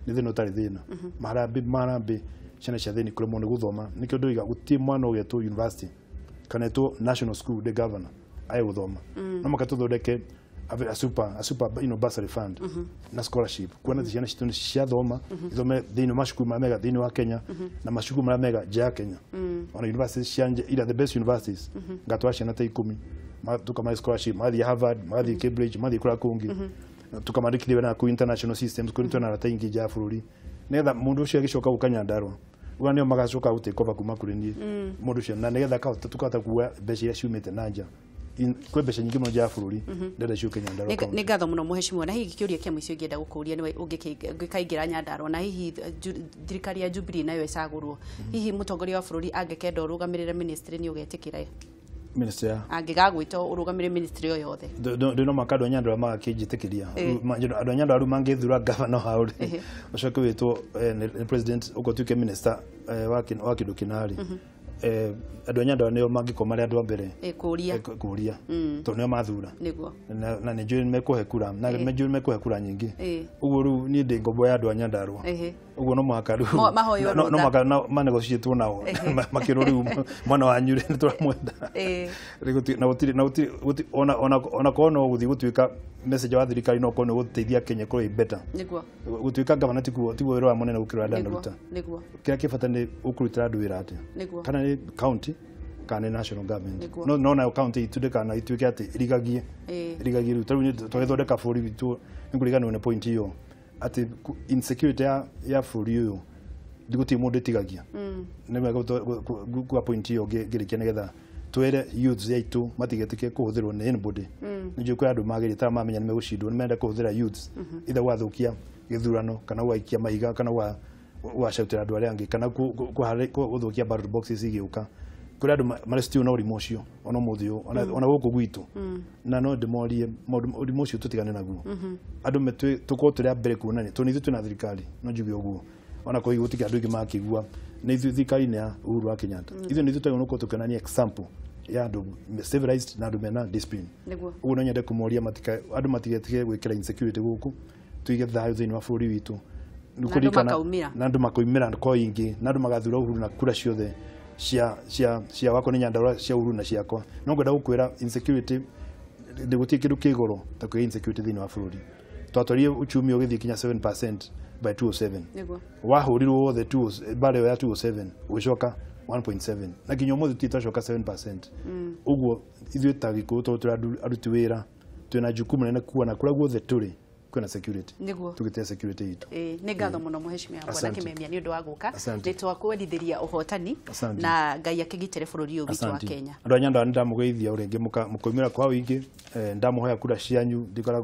nĩ thĩna ũtarĩ thĩna, maharambĩ ciana cia thĩni kũremwo nĩ gũthoma. Nĩkĩo ndoiga gũtirĩ mwana ũgetwo university kana etwo national school the governor aye gũthoma, no mũhaka tũthondeke a super you know, bursary fund na scholarship kuona atĩ ciana citũ nĩ ciathoma, ithome thĩinĩ wa macukuru marĩa mega thĩinĩ wa Kenya na macukuru marĩa mega nja ya Kenya. Ona universities cia nja ira the best universities ngatwara ciana ta 10 tukamahe scholarship, magathiĩ Harvard, magathiĩ Cambridge, magathiĩ kũrĩa kũngĩ, tukamandĩkithia wĩra kũu international systems kũrĩa twĩna arata aingĩ nja ya bũrũri, nĩgetha mũndũ ũcio agĩcoka gũka Nyandarua ũguo nĩo magacoka gũ take over kuma kũrĩ niĩ mũndũ ũcio, na nĩgetha tukahota kuoya mbeca iria ciumĩte na nja. Kwĩ mbeca nyingĩ mũno nja ya bũrũri ndĩrenda ciũke Nyandarua county. Nĩ ngatho mũno mũheshimiwa. Na hihi kĩũria kĩa mũico ingĩenda gũkũria nĩwe ũngĩkaingĩra Nyandarua, na hihi thirikari ya Jubilee nayo ĩcagũrwo, hihi mũtongoria wa bũrũri angĩkenda ũrũgamĩrĩre ministry nĩ ũgetĩkĩra? Ministry ya angĩgagwĩta ũrũgamĩrĩre ministry o yothe? Ndĩ no mũhaka andũ a Nyandarua magakĩnjĩtĩkĩria. Andũ a Nyandarua rĩu mangĩthura governor hau rĩ, ũcoke wĩtwo nĩ president ũguo ũtuĩke minister wa kĩndũ kĩna rĩ, andũ a Nyandarua nĩo mangĩkorwo marĩ andũ a mbere kũria, tondũ nĩo mathura, na nĩ njũĩ nĩmekũhe kura, na nĩ njũĩ nĩmekũhe kura nyingĩ. Ũguo rĩu niĩ ndĩ ngombo ya andũ a Nyandarua, ũguo no mũhaka rĩu no mũhaka manegotiatwo nao makĩrwo rĩu mwana wanyu rĩ nĩ tũramwenda. Na gũtirĩ ona korwo no gũthiĩ gũtuĩka message wa thirikari no korwo nĩ gũteithia Kenya ĩkorwo ĩ better. Gũtuĩka gavana tiguo wĩra wa mũnene gũkĩra ũrĩa ndanaruta. Kĩrĩa kĩ bata nĩ ũkũrutĩra andũ wĩra atĩa, kana nĩ county kana national government no nayo county itũ ndĩkana ituĩke atĩ ĩrigagie ĩrigagie rĩu tarĩu tũgĩthondeka bũrũri witũ nĩngũriganĩrwo nĩ point ĩyo atĩ insecurity ya bũrũri ũyũ gũtirĩ mũndũ ĩtigagia. Nĩ wega gwa point ĩyo ngĩrĩkia nĩgetha twere youths yaitũ matigetĩke kũhũthĩrwo nĩ anybody. Nĩ kwĩ andũ magĩrĩte ta mamenya nĩ megũcindwo nĩ menda kũhũthĩra youths either gwathũkia gĩthurano kana gwaikia mahiga kana gwacautĩra andũ arĩa angĩ kana gũthũkia ballot boxes igĩũka. Kũrĩ andũ marĩ still na ũrimũ ũcio ona ũmũthĩ ũyũ ona gũkũ gwitũ na no ndĩmorie ũrimũ ũcio tũtigane naguo. Andũ tũkorwo tũrĩ a mbere kuonania tondũ ithuĩ twĩna thirikari no njuge ũguo ona kwa hiyo gũtirĩ andũ aingĩ makĩigua nĩ ithuĩ thirikari-inĩ ya Uhuru wa Kenyatta ithuĩ nĩ ithuĩ twagĩrĩirwo gũkorwo tũkĩonania example ya andũ civilized na andũ mena discipline. Ũguo no nyende kũmoria andũ matigetige gwĩkĩra insecurity gũkũ tuige thayũ thĩinĩ wa bũrũri witũ na andũ makoimĩra kwa ingĩ na andũ magathura Uhuru na kura ciothe cia wako nĩ Nyandarua cia Uhuru na ciakwa. No ngwenda gũkwĩra insecurity gũtirĩ kĩndũ kĩ goro ta kwĩ insecurity thĩinĩ wa bũrũri. Twatwarire uchumi ũgĩthiĩ kinya 7% by 2007. Wahũrirwo wothe mbara ĩyo ya 2007 ũgĩcoka 1.7 na nginya ũmũthĩ tũtirĩ twacoka 7%. Ũguo ithuĩ ta Gĩkũyũ tondũ tũrĩ aruti wĩra twĩna jukumu nene kuona kũrĩa guothe tũrĩ kwĩna security. Tũgĩte security itũ. Nĩ ngatho mũno mũheshimiwa Bwana Kimemia nĩ ũndũ wa gũka. Nĩ twakwendithĩria ũhotani na Ngai akĩgitĩre bũrũri ũyũ witũ wa Kenya. Andũ a Nyandarua nĩ ndamũgeithia o rĩngĩ mũkoimĩra kwa ũingĩ ndamũhoya kura cianyu ndikora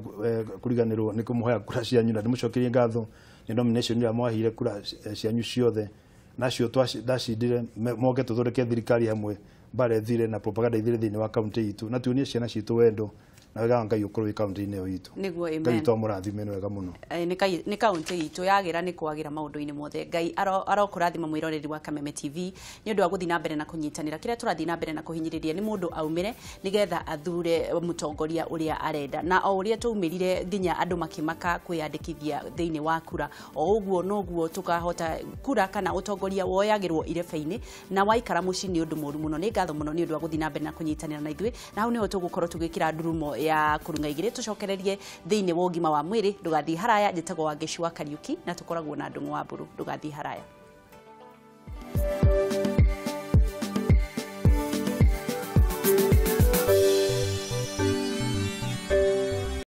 kũriganĩrwo nĩ kũmũhoya kura cianyu na ndĩmũcokerie ngatho nĩ nomination ĩrĩa mwahire kura cianyu ciothe nacio ndacindire moke tũthondeke thirikari hamwe mbara ĩthire na propaganda ithire thĩinĩ wa kaunti itũ na tuonie ciana citũ wendo na wega wa Ngai ũkorwo wĩ kaunti-inĩ ĩyo itũ. Nĩguo, amen. Ngai witũ amũrathime nĩ wega mũno. Nĩ kaunti itũ yagĩra nĩ kwagĩra maũndũ-inĩ mothe. Ngai arokũrathima mwĩroreri wa Kameme TV nĩ ũndũ wa gũthiĩ na mbere na kũnyitanĩra. Kĩrĩa tũrathiĩ na mbere na kũhinyĩrĩria nĩ mũndũ aumĩre nĩgetha athure mũtongoria ũrĩa arenda. Na o ũrĩa twaumĩrire nginya andũ makĩmaka kwĩyandĩkithia thĩinĩ wa kura, o ũguo noguo tũkahota kura kana ũtongoria woyagĩrwo irebe-inĩ na waikara mũciĩ nĩ ũndũ mũru mũno. Nĩ ngatho mũno nĩ ũndũ wa gũthiĩ na mbere na kũnyitanĩra na ithuĩ, na hau nĩho tũgũkorwo tũgĩkĩra ndurumo ya kũrung'a igĩrĩ tũcokererie thĩinĩ wa ũgima wa mwĩrĩ. Ndũgathiĩ haraya. Njĩtagwo Wangeci wa Kariuki na tũkoragwo na Ndung'u wa Mburu. Ndũgathiĩ haraya.